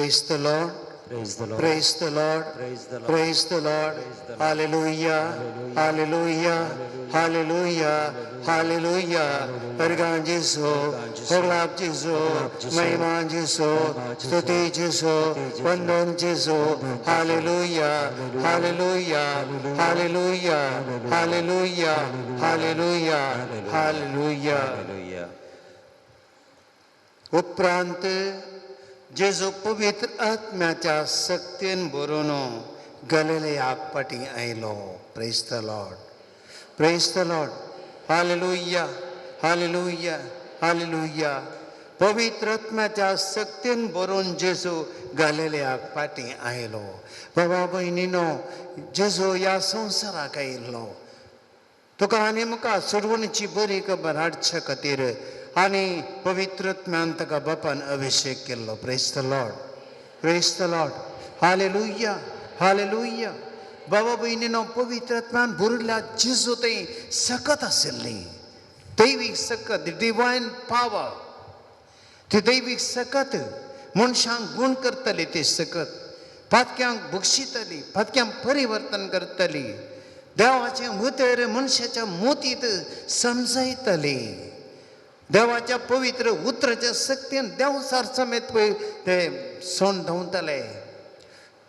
Praise the Lord. Praise the Lord. Praise the Lord. Praise the Lord. Praise the Lord. Hallelujah. Hallelujah. Hallelujah. Hallelujah. परगां जेसू, होगलाप जेसू, महिमा जेसू, स्तुती जेसू, वंदन जेसू. Hallelujah. Hallelujah. Hallelujah. Hallelujah. Hallelujah. Hallelujah. Hallelujah. उपरांत जेजू पवित्र आत्म्याच्या सक्तीन भरून गलिलेयाक फाटीं आयलो. Praise the Lord. Praise the Lord. Hallelujah. Hallelujah. Hallelujah. पवित्र आत्म्याच्या सक्तीन भरून जेजू गलिलेयाक फाटीं आयलो. बाबा भयणीनो, जेजू ह्या संवसाराक आयिल्लो तुका आनी म्हाका सोडवणीची बरी खबर हाडचे खातीर आनी पवित्र आत्म्यान ताका बापान अभिशेक केल्लो. Praise the Lord. Praise the Lord. Hallelujah. Hallelujah. बाबा भयणीनो, पवित्र आत्म्यान भरिल्ल्या जेजू थंय सकत आशिल्ली, दैवीक सकत, डिवायन पावर. ती दैवीक सकत मनशांक गूण करतली, ती सकत पातक्यांक बक्षितली, पातक्यांक परिवर्तन करतली, देवाचें उतर मनशाच्या मोतीत समजायतली. देवाच्या पवित्र उतराच्या सक्तीन देवसार समेत पळय ते सोंड धांवतले.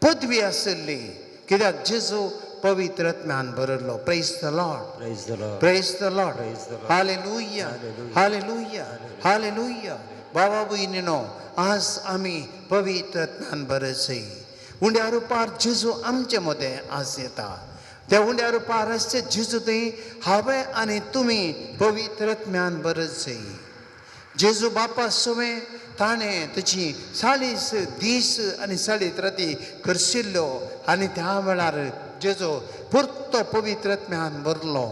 पदवी आशिल्ली कित्याक जेजू पवित्र आत्म्यान भरिल्लो. Praise the Lord. Praise the Lord. Praise the Lord. Praise the Lord. Hallelujah. Hallelujah. Hallelujah. बाबा भयणीनो, आज आमी पवित्र आत्म्यान भरचे. उंड्या रुपार जेजू आमचे मदें आज येता. त्या उंड्या रुपार आसचे जेजू थंय हांवें आनी तुमी पवित्र आत्म्यान भरचे. जेजू बापा सुवें ताणें ताची 40 दीस आनी 40 राती करशिल्ल्यो आनी त्या वेळार जेजू पुरतो पवित्र आत्म्यान भरलो.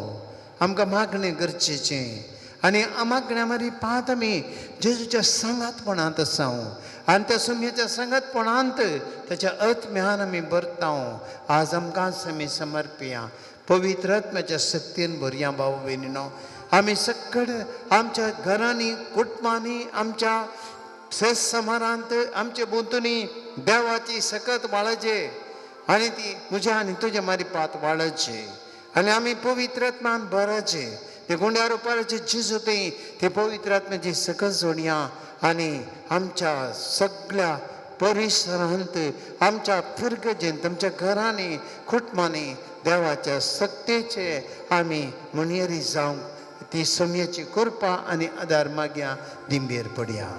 आमकां मागणें गरजेचें आनी मागण्या मारी पांत आमी जेजूच्या सांगातपणांत आसा आनी त्या सुमयेच्या सांगातपणांत ताच्या आत्म्यान आमी भरता. आज आमकां आमी समर्पिया, पवित्र आत्म्याच्या सक्तीन भरया. भाव भयणीनो, आमी सगळे आमच्या घरांनी, कुटुंबांनी, आमच्या सेस समारांत, आमच्या भोंवतणी देवाची सकत वाळचे आनी ती म्हज्या आनी तुज्या मारी पात वाळचे आनी आमी पवित्र आत्मान भराचे. ते गुंड्या रुपाचे जेजू थंय ते पवित्र आत्म्याची सकत जोडया आनी आमच्या सगळ्या परिसरांत, आमच्या फिरगजेंत, आमच्या घरांनी, कुटुंबांनी देवाच्या सक्तेचे आमी म्हणयेरी जावंक ती समयाची कृपा आनी आदार मागया. दिंबेर पडया.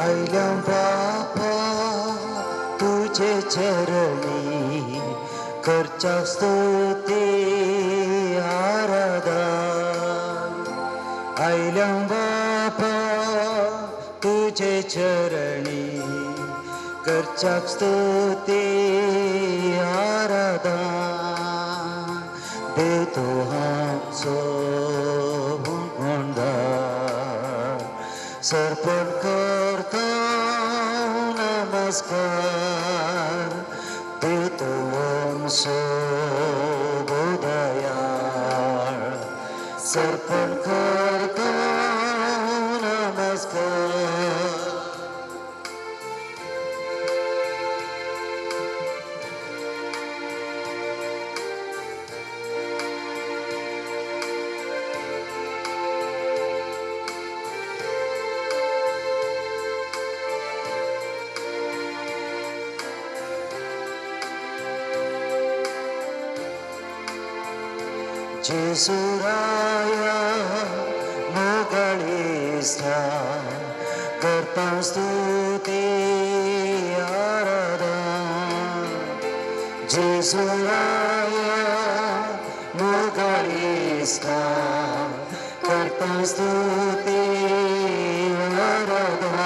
आयल्या बापा तुझे चरणी, करच्या स्तुती आराधन. आयल्या बापा तुझे चरणी, करच्या स्तुती आराधन. दे तो आमचो गुणगान, सर्पण करता नमस्कार. देव तो आमचो दयाळ, सर्पण करता नमस्कार. जेसुराया मोगळिस्ता, करता स्तुती आराधन. जेसुराया मोगळिस्ता, करता स्तुती आराधन.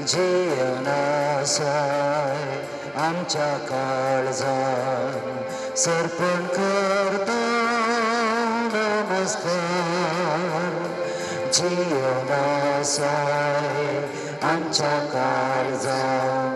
जीवनासाय आमच्या काळजान, सर्पण करता नमस्कार. जीवनासाय आमच्या काळजान,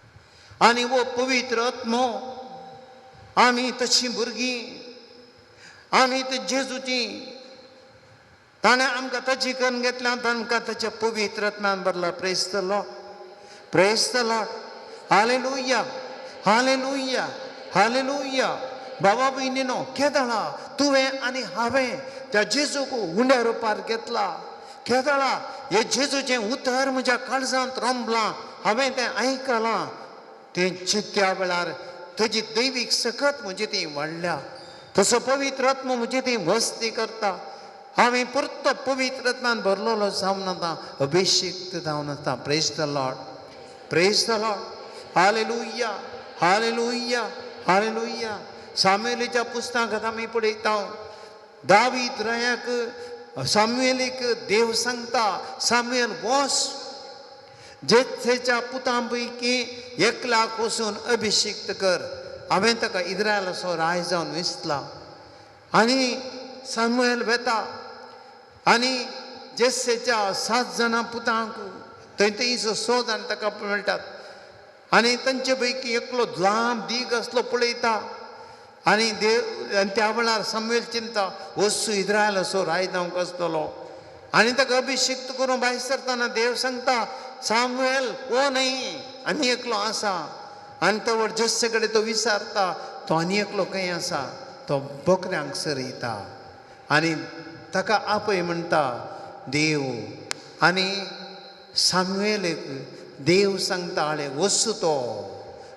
आनी हो पवित्र आत्मो आमी तशीं भुरगीं, आमी ते जेजूची, ताणें आमकां ताची करून घेतल्या, आमकां ताच्या पवित्र आत्म्यान भरला. Praise the Lord, praise the Lord, hallelujah, hallelujah, hallelujah. बाबा भयणीनो, केदळा तुवें आनी हांवें त्या जेजूक उंड्या रुपार घेतला. केदळा हे जेजूचें उतर म्हज्या काळजांत रोमलां, हांवें तें आयकलां. तें त्या वेळार ताजी दैवीक सकत म्हजी ती वाडल्या. तसो पवित्र आत्मो म्हजी ती वस्ती करता. हांवें परतो पवित्र आत्मान भरलेलो जावन आतां अभिषिक्त जावन आतां. Praise the Lord, praise the Lord, hallelujah, hallelujah, hallelujah. सामुएलीच्या पुस्तकांत आमी पळयता, दावीद रायाक सामुएलीक देव सांगता, सामुएल वोस जेथेच्या पुतां पैकी एकल्याक वचून अभिषिक्त कर, हांवें ताका इस्रायलाचो राय जावन विसला. आनी सामुएल वेता आनी जेस्सेच्या 7 जाणां पुतांक थंय थंयसो 100 जाण ताका मेळटात. आनी तांचे पैकी एकलो लांब दीग आसलो पळयता. आनी देव आनी त्या वेळार सामुएल चिंता, वस्तू इस्रायलाचो राय जावंक आसतलो. आनी ताका अभिषिक्त करून भायर सरतना देव सांगता, सामुएल ओ न्हय, आनी एकलो आसा. आनी तो व्हड जेस्से कडेन तो विचारता, तो आनी एकलो खंय आसा? तो बकऱ्यांक सरयता. आनी ताका आपय म्हणटा देव. आनी सामुएलेक देव सांगता, आळे वस्तू तो,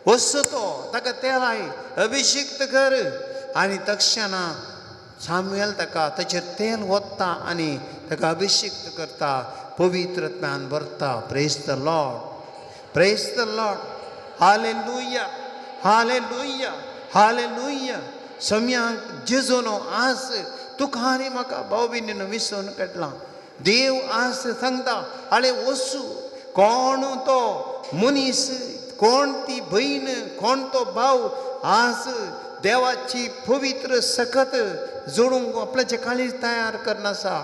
वस्तू तो, ताका तेलाय अभिषिक्त कर. आनी तक्षणा सामुएल ताका ताचेर तेल ओत्ता आनी ताका अभिषिक्त करता, पवित्र आत्म्यान भरता. Praise the Lord, praise the Lord, hallelujah, hallelujah, hallelujah. सम्यांक जेजूनो आज तुका आनी म्हाका भाव भयणीनो विसरून काडला. देव आज सांगता, आळे वसू कोण तो मनीस, कोण ती भयण, कोण तो भाव आज देवाची पवित्र सकत जोडूंक आपल्याचे काळीज तयार करनासा.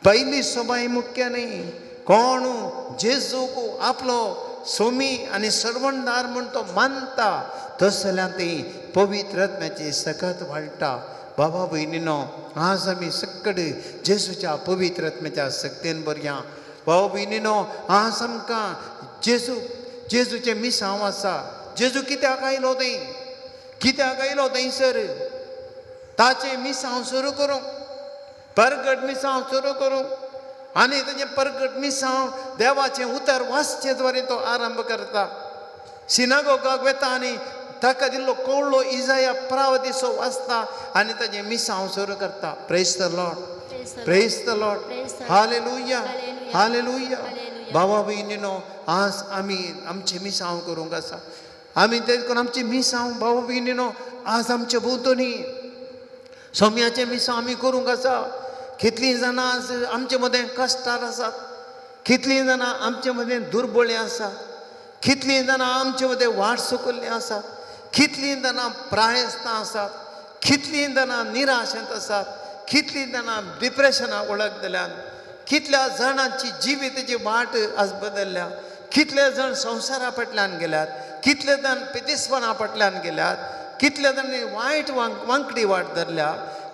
पयली सभाय मुख्य न्ही, कोण जेजूक आपलो सोमी आनी सर्वणदार म्हूण तो मानता, तस जाल्यार ती पवित्र आत्म्याची सकत वाडटा. बाबा भयणीनो, आज आमी सकड जेजूच्या पवित्र आत्म्याच्या सक्तेन भरया. बाबा भयणीनो, आज आमकां जेजू जेजूचें मिसांव आसा. जेजू कित्याक आयलो थंय, कित्याक आयलो थंयसर? ताचें मिसांव सुरू करूंक, परगट मिसांव सुरू करूंक. आनी ताचें परगट मिसांव देवाचें उतर वाचचे द्वारे तो आरंभ करता. सिनागोगाक वेता आनी ताका दिल्लो कवळो इजाया प्रावदिसो वाचता आनी ताचें मिसांव सुरू करता. Praise the Lord, praise the Lord, hallelujah, hallelujah. बाबा भयणीनो, आज आमी आमचें मिसांव करूंक आसा. आमी तें करून आमचें मिसांव बाबा भयणीनो आज आमचे भोंवतणी सोम्याचें मिसांव आमी करूंक आसा. कितलीं जाणां आज आमचे मदें कश्टार आसात, कितलीं जाणां आमचे मदें दुर्बळीं आसा, कितलीं जाणां आमचे मदें वाट चुकल्लीं आसात, कितलीं जाणां प्रायस्तां आसात, कितलीं जाणां निराशेंत आसात, कितलीं जाणां डिप्रेशनाक वळख दिल्यात, कितल्या जाणांची जिविताची वाट आज बदलल्या, कितले जाण संवसारा फाटल्यान गेल्यात, कितले जाण पितिस्पणा फाटल्यान गेल्यात, कितले जाणांनी वायट वांकडी वाट धरल्या,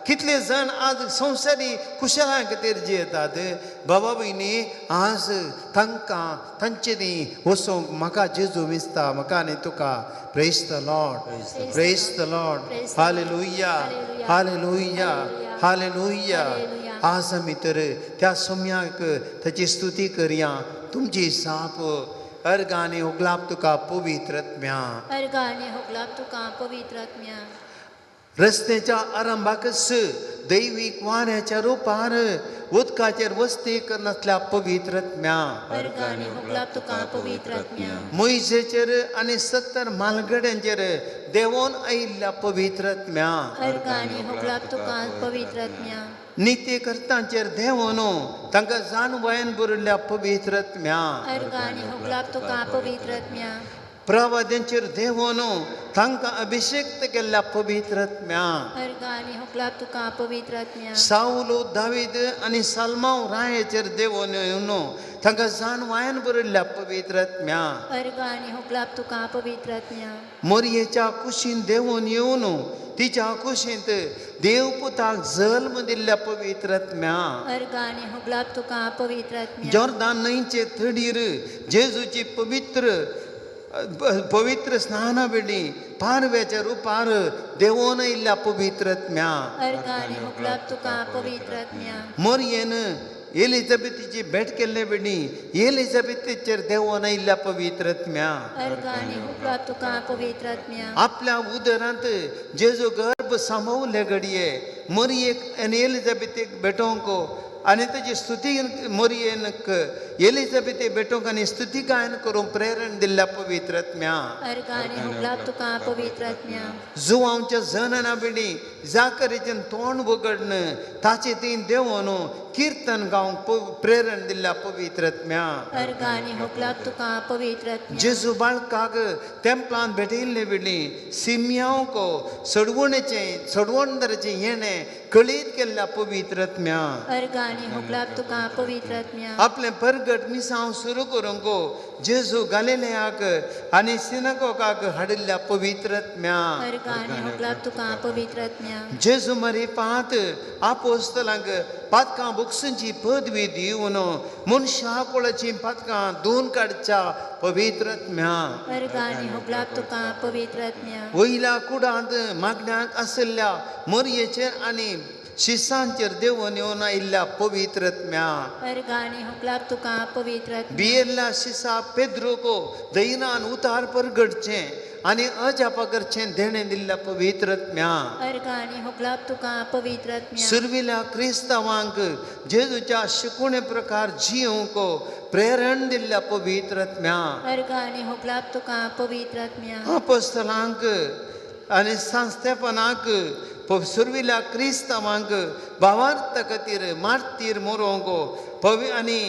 कितले जाण आज संवसारी कुशलां खातीर जियेतात. बाबा भयणी, आज तांकां तांचे न्ही वचूंक म्हाका जेजू विसता, म्हाका आनी तुका. Praise the Lord, praise the Lord, hallelujah, hallelujah, hallelujah. आज आमी तर त्या सोम्याक ताची स्तुती करया. तुमची साप अर्गां आनी उगलाप तुका पवित्र आत्म्या, अर्गां आनी होगलाप तुका पवित्र आत्म्या. रस्त्याच्या आरंभाकच दैवीक वाऱ्याच्या रुपार उदकाचेर वस्ती करनासल्या पवित्र आत्म्या, अर्गां आनी होगलाप तुका पवित्र आत्म्या. मोयजेचेर आनी 70 मालगड्यांचेर देंवोन आयिल्ल्या पवित्र आत्म्या, अर्गां आनी होगलाप तुका पवित्र आत्म्या. निती करतांचेर देंवोन तांकां जाणवायन भरिल्ल्या पवित्र आत्म्या, अर्गां आनी होगलाप तुका पवित्र आत्म्या. प्रवाद्यांचेर देवोन तांकां अभिषेक्त केल्ल्या पवित्र आत्म्या. अर्गा आनी होगलाप तुका पवित्र आत्म्या. सावलो, दावीद आनी सालमाव रायाचेर देवोन येवन तांकां जाणवायन बरयल्ल्या पवित्र आत्म्या. अर्गा आनी होगलाप तुका पवित्र आत्म्या. मोरयेच्या कुशीन देवोन येवन तिच्या कुशींत देवपुताक जल्म दिल्ल्या पवित्र आत्म्या. अर्गा आनी होगलाप तुका पवित्र आत्म्या. जॉर्दान न्हंयचे थडीर जेजूची पवित्र पवित्र स्नाना वेळी पारव्याच्या रुपार देवोन येयल्ल्या पवित्र आत्म्या. अर्गा आनी होगलाप तुका पवित्र आत्म्या. मोरयेन एलिझाबेथीची भेट केल्ले वेळी एलिझाबेथीचेर देवोन येयल्ल्या पवित्र आत्म्या. अर्गा आनी होगलाप तुका पवित्र आत्म्या. आपल्या उदरांत जेजू गर्भ सांबावले घडये मोरयेक आनी एलिझाबेथीक भेटोवंक आनी ताजी स्तुती मोरयेन एलिझाबेथी भेटोवंक आनी स्तुती गायन करूंक प्रेरण दिल्ल्या पवित्र आत्म्या. अर्गा आनी होगलाप तुका पवित्र आत्म्या. जुवांच्या जनना वेळी जाकरेचें तोंड उगडन ताचे ती देवोन किर्तन गावंक प्रेरण दिल्ल्या पवित्र आत्म्या. अर्गा आनी होगलाप तुका पवित्र आत्म्या. जेजू बाळकाक तेंपलान भेटयल्ले वेळी सिमयांक सडवणेचें सडवणदाराचें येणें कळीत केल्ल्या पवित्र आत्म्या. अर्गा आनी होगलाप तुका पवित्र आत्म्या. आपलें परगट मिसांव सुरू करूंक जेजू गालिलेयाक आनी सिनागोगाक हाडिल्ल्या पवित्र आत्म्या. अर्गा आनी होगलाप तुका पवित्र आत्म्या. जेजू मरिपात आपोस्तलांक पातकां बुक्सूंची पदवी दिवन मनशा कुळाचीं पातकां धुवन काडच्या पवित्र आत्म्या. अर्गा आनी होगलाप तुका पवित्र आत्म्या. वयल्या कुडांत मागण्याक आशिल्ल्या मोरयेचेर आनी शिसांचेर देवून येवन आयिल्ल्या पवित्र आत्म्या. अर्गा आनी होगलाप तुका पवित्र आत्म्या. बियेल्ल्या शिसा पेद्रोको दैनान उतार परगडचें आनी अजापा करचें देणें दिल्ल्या पवित्र आत्म्या. अर्गा आनी होगलाप तुका पवित्र आत्म्या. सुरविल्या क्रिस्तांवांक जेजूच्या शिकवणे प्रकार जिवंक प्रेरण दिल्ल्या पवित्र आत्म्या. अर्गा आनी होगलाप तुका पवित्र आत्म्या. आपोस्तलांक आनी संस्थेपणाक सुरविल्या क्रिस्तांवांक भावार्थ खातीर मार्तीर मोरोंक पवी आनी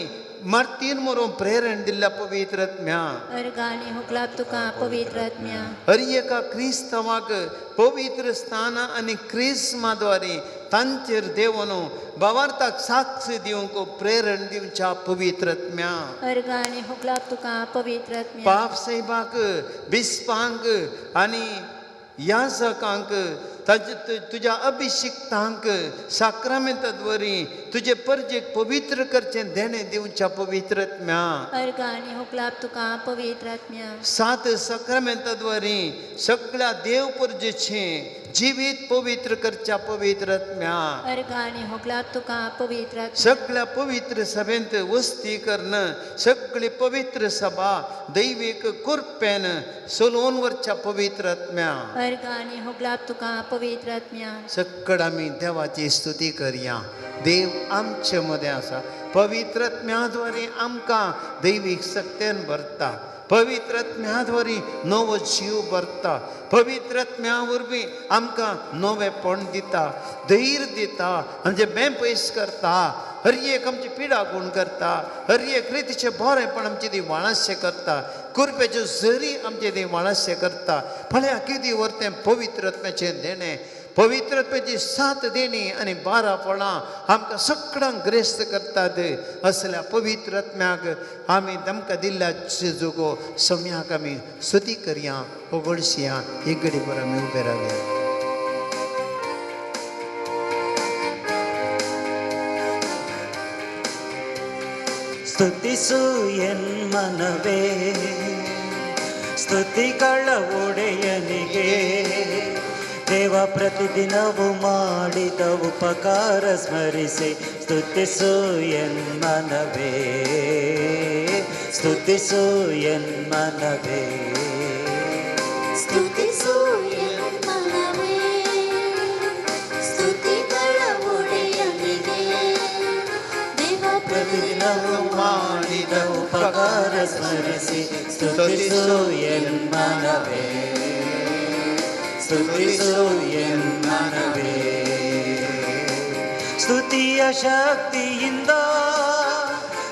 मार्तीर मोरोंक प्रेरण दिल्ल्या पवित्र आत्म्या. अर्गा आनी होगलाप तुका पवित्र आत्म्या. हर एका क्रिस्तांवाक पवित्र स्थानां आनी क्रिस्माद्वारे तांचेर देवोन भावार्थाक साक्ष दिवंक प्रेरण दिवच्या पवित्र आत्म्या. अर्गा आनी होगलाप तुका पवित्र आत्म्या. पाप साहेबाक बिस्पांक आनी याजकांक ताजे तुज्या अभिषिक्तांक साक्रामेंताद्वारी तुजे परजेक पवित्र करचें देणें दिवच्या पवित्र आत्म्या. अर्गा आनी होगलाप तुका पवित्र आत्म्या. सात साक्रामेंताद्वारी सगळ्या देव परजेचें जिवीत पवित्र करच्या पवित्र आत्म्या. अर्गा आनी होगलाप तुका पवित्र आत्म्या. सगळ्या पवित्र सभेंत वस्ती करण सगळी पवित्र सभा दैवीक कृपेन सोलोवन वरच्या पवित्र आत्म्या. अर्गा आनी होगलाप तुका पवित्र आत्म्या. सकड आमी देवाची स्तुती करया. देव आमचे मदें आसा. पवित्र आत्म्याद्वारे आमकां दैवीक शक्तेन भरता. पवित्र आत्म्याद्वारे नवो जीव भरता. पवित्र आत्म्या वरवीं आमकां नवेपण दिता, धैर्य दिता, आमचें बें पयस करता, हर एक आमची पिडा गुण करता, हर एक रितीचें बरेंपण आमचें ती वाळाशें करता, कुरपेच्यो झरी आमचें ती वाळाशें करता. पळया कितें वर तें पवित्र आत्म्याचें देणें, पवित्र आत्म्याची सात देणी आनी 12 फळां आमकां सगळ्यांक ग्रेस्त करतात. असल्या पवित्र आत्म्याक आमी आमकां दिल्ल्या जेजूगो सम्याक आमी स्तुती करया, होगळशिया. एक घडी भर आमी उबे रावया. ಸ್ತುತಿಸು ಎನ್ಮನವೇ ಸ್ತುತಿಗಳ ಒಡೆಯನಿಗೆ, ದೇವ ಪ್ರತಿದಿನವೂ ಮಾಡಿದ ಉಪಕಾರ ಸ್ಮರಿಸಿ ಸ್ತುತಿಸು ಎನ್ಮನವೇ, ಸ್ತುತಿಸು ಎನ್ಮನವೇ. ಸ್ತುತಿಸು ಎನ್ಮನವೇ ಸ್ತುತಿಗಳ ಒಡೆಯನಿಗೆ, ದೇವ ಪ್ರತಿದಿನವೂ ಮಾಡಿದ ಉಪಕಾರ ಸ್ಮರಿಸಿ ಸ್ತುತಿಸು ಎನ್ಮನವೇ, ಸ್ತುತಿಸು ಎನ್ಮನವೇ. ಸ್ತುತಿಯ ಶಕ್ತಿಯಿಂದ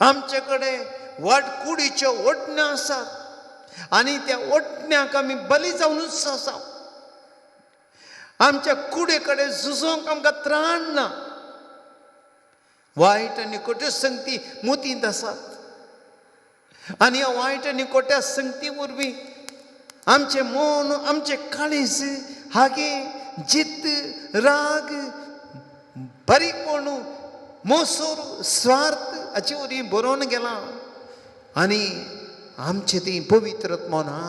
आमचे कडेन वाट कुडीच्यो ओडण्यो आसात आनी त्या ओडण्याक आमी बली जावनूच आसा. आमच्या कुडे कडेन झुजोंक आमकां त्राण ना. वायट आनी खोट्यो संगती मुतींत आसात आनी ह्या वायट आनी खोट्या संगती वरवीं आमचें मन, आमचें काळीज हागे जिद्द, राग, बारीकपण, मोसोर, स्वार्थ हाचे वरवीं बरोवन गेलां आनी आमचें ती पवित्र ना.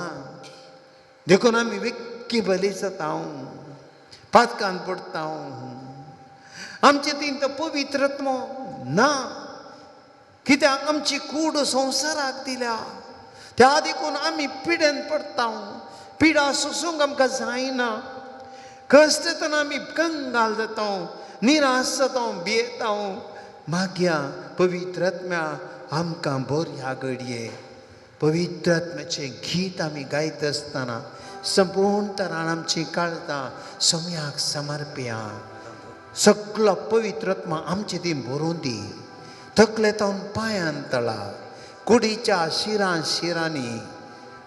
देखून आमी विक्की बली जाता, पातकान पडटा. आमचें ती तो पवित्रत्व ना, कित्याक आमची कूड संवसाराक दिल्या. त्या देखून आमी पिडेन पडटा. पिडा सोसूंक आमकां जायना. कश्ट येतना आमी कंगाल जाता, निराश जाता, भियेता. मागया पवित्रात्म्या आमकां बऱ्या घडये. पवित्रात्म्याचें गीत आमी गायत आसतना संपूर्ण तरान आमची काळजां सम्याक समर्पया. सगलो पवित्रात्मा आमचे ती भरून दी. तकले तावन पांयान तळा, कुडीच्या शिरां शिरांनी,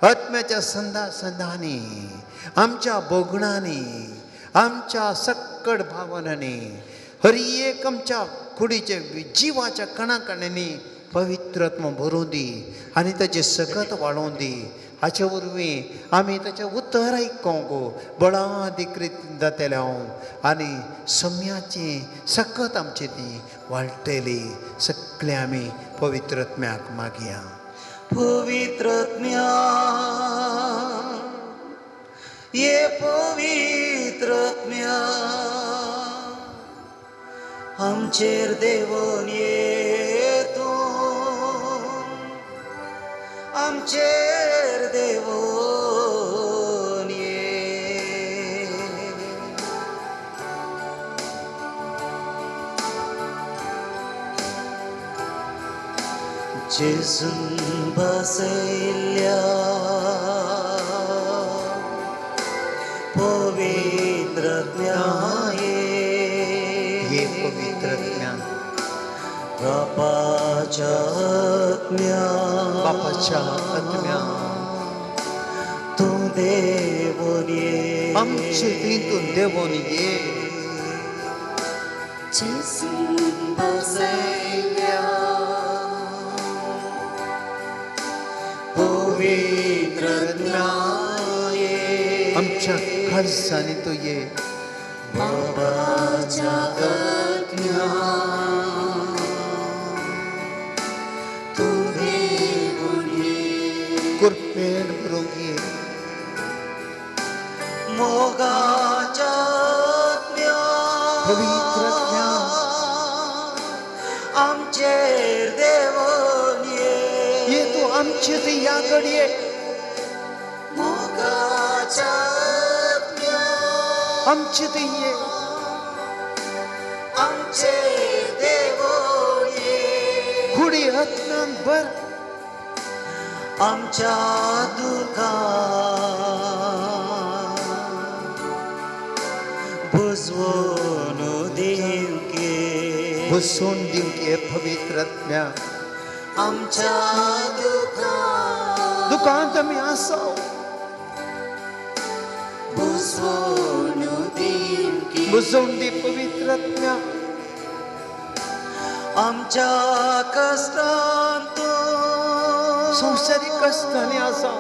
आत्म्याच्या संदा संदांनी, आमच्या भोगणांनी, आमच्या सक्कड भावनांनी, हर एक आमच्या कुडीच्या जिवाच्या कणाकणांनी पवित्रात्मा भरून दी आनी ताचें सकत वाडोवन दी. हाचे वरवीं आमी ताचें उतर आयकोंक बळाधिकृत जातले आनी सम्याची सकत आमची ती वाडटली. सगळें आमी पवित्रात्म्याक मागया. पवित्रात्म्या ये पवित्रात्म्या आमचेर देवोन ये तूं, आमचेर देवोन ये. जेजून बसयल्ल्या पवित्रात्म्या ये पवित्रात्म्या, बापाच्या आत्म्या, बापाच्या आत्म्या, तूं देवोन ये, आमचे तितून देवोन ये. जेजून बसयल्या पवित्रात्म्या ये, आमच्या काळजांनी तूं ये. बापाच्या आत्म्या तूं देवोन ये, कृपेन भरूंक ये. मोगाच्या आत्म्या पवित्रात्म्या आमचेर देवोन ये, ये तूं आमचे थंय ह्या घडये. मोगाच्या आत्म्या आमचे थंय ये, आमचेर देवोन ये, कुडी आत्म्यान भर. आमच्या दुखां बुजवून दिवके, बसून दिवंक ये पवित्रात्म्या. आमच्या दुखां दुकांत आमी आसा, बुजवून दिवके, बुजोवन दी पवित्रात्म्या. आमच्या कश्टांत संवसारीक कश्टांनी आसा,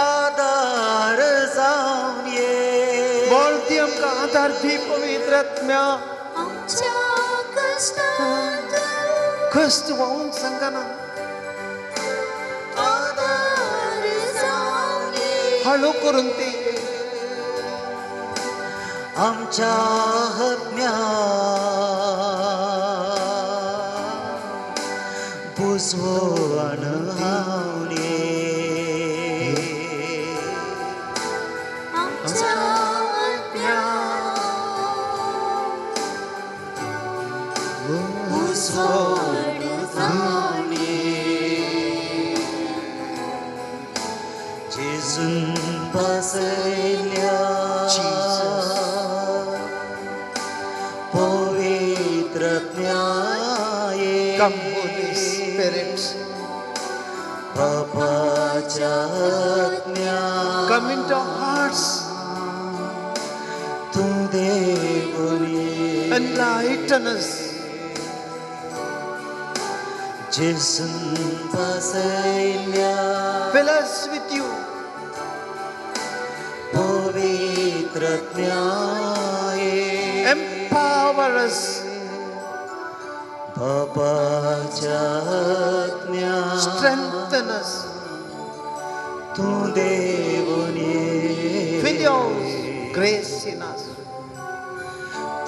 आदार जावन ये, बळ दी आमकां, आदार दी पवित्रात्म्या. आमच्या कश्टांत कश्ट व्हांवूंक सांगना, आदार जावन ये, हळू करून ती आमच्या आत्म्या बुजवण हांव ये, आमच्या आत्म्या बुजवण जावन ये. जेजून बसयल्या पवित्रात्म्या ये, Come, Holy Spirit. Spirit, बापाच्या आत्म्या come into our hearts, तूं देवून ये. Enlighten us. जेजून बसयल्या Fill us with you. पवित्र आत्म्या ये. Empower us. बापाच्या आत्म्या Strengthen us. तूं देवून ये. With your grace in us.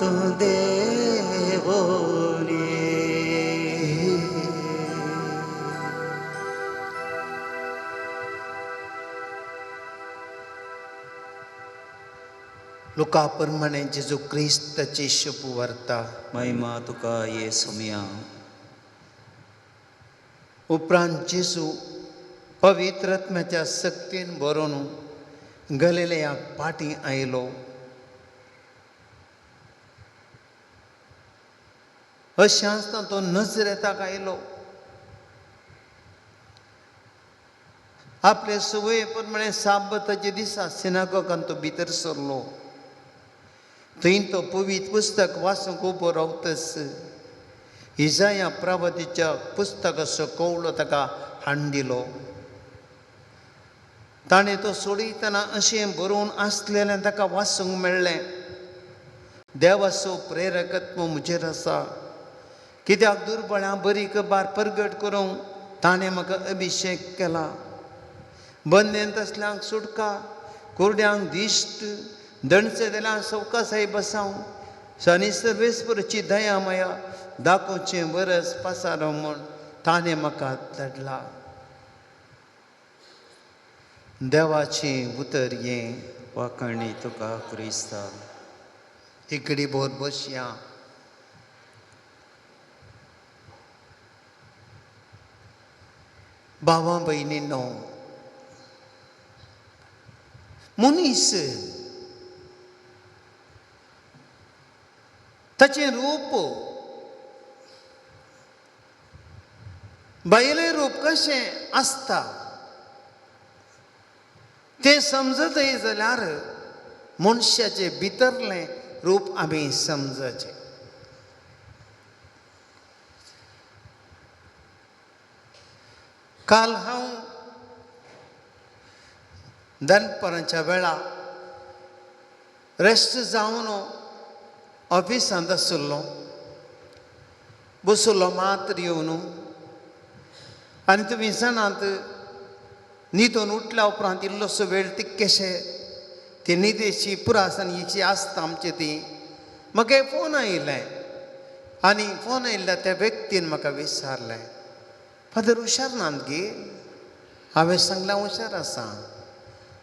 तूं देवून ये. लुका प्रमाणे जेजू क्रिस्ताची शुभवार्ता. महिमा तुका ये सोम्या. उपरांत जेजू पवित्र आत्म्याच्या सक्तीन बरोवन गलिलयाक फाटीं आयलो. अशें आसतना तो नजरेताक आयलो. आपले संवये प्रमाणे साबताच्या दिसा सिनागोगान तो भितर सरलो. थंय तो पवित्र पुस्तक वाचूंक उबो रावतच इजाया प्रवादीच्या पुस्तकाचो कवळो ताका हाडून दिलो. ताणें तो सोडयतना अशें बरोवन आसलेलें ताका वाचूंक मेळ्ळें, देवाचो प्रेरकत्व म्हजेर आसा, कित्याक दुर्बळां बरी खबर परगट करूंक ताणें म्हाका अभिशेक केला. बंदेंत आसल्यांक सुटका, कुरड्यांक दिश्ट, दणचे दिल्यां सवकासाय बसावं, सनी सर्वेस्परची दया माया दाखोवचें वरस पासारो म्हूण ताणें म्हाका धाडला. देवाचें उतर हें. वाखाणी तुका क्रिस्ता. इकडी बोर बसया. भावा भयणीनो, मनीस ताचें रूप, बायलें रूप कशें आसता तें समजतय जाल्यार मनशाचें भितरलें रूप आमी समजचें. काल हांव दनपरांच्या वेळा रेस्ट जावन ऑफिसांत आशिल्लो, बसलो मात्र येवन, आनी तुमी जाणात न्हिदून उठल्या उपरांत इल्लोसो वेळ तितकेशे ती न्हिदेची पुरासन हिची आसता आमची ती. म्हाका एक फोन आयिल्लें आनी फोन आयिल्ल्या त्या व्यक्तीन म्हाका विचारलें, फादर हुशार नात गे? हांवें सांगलें हुशार आसा,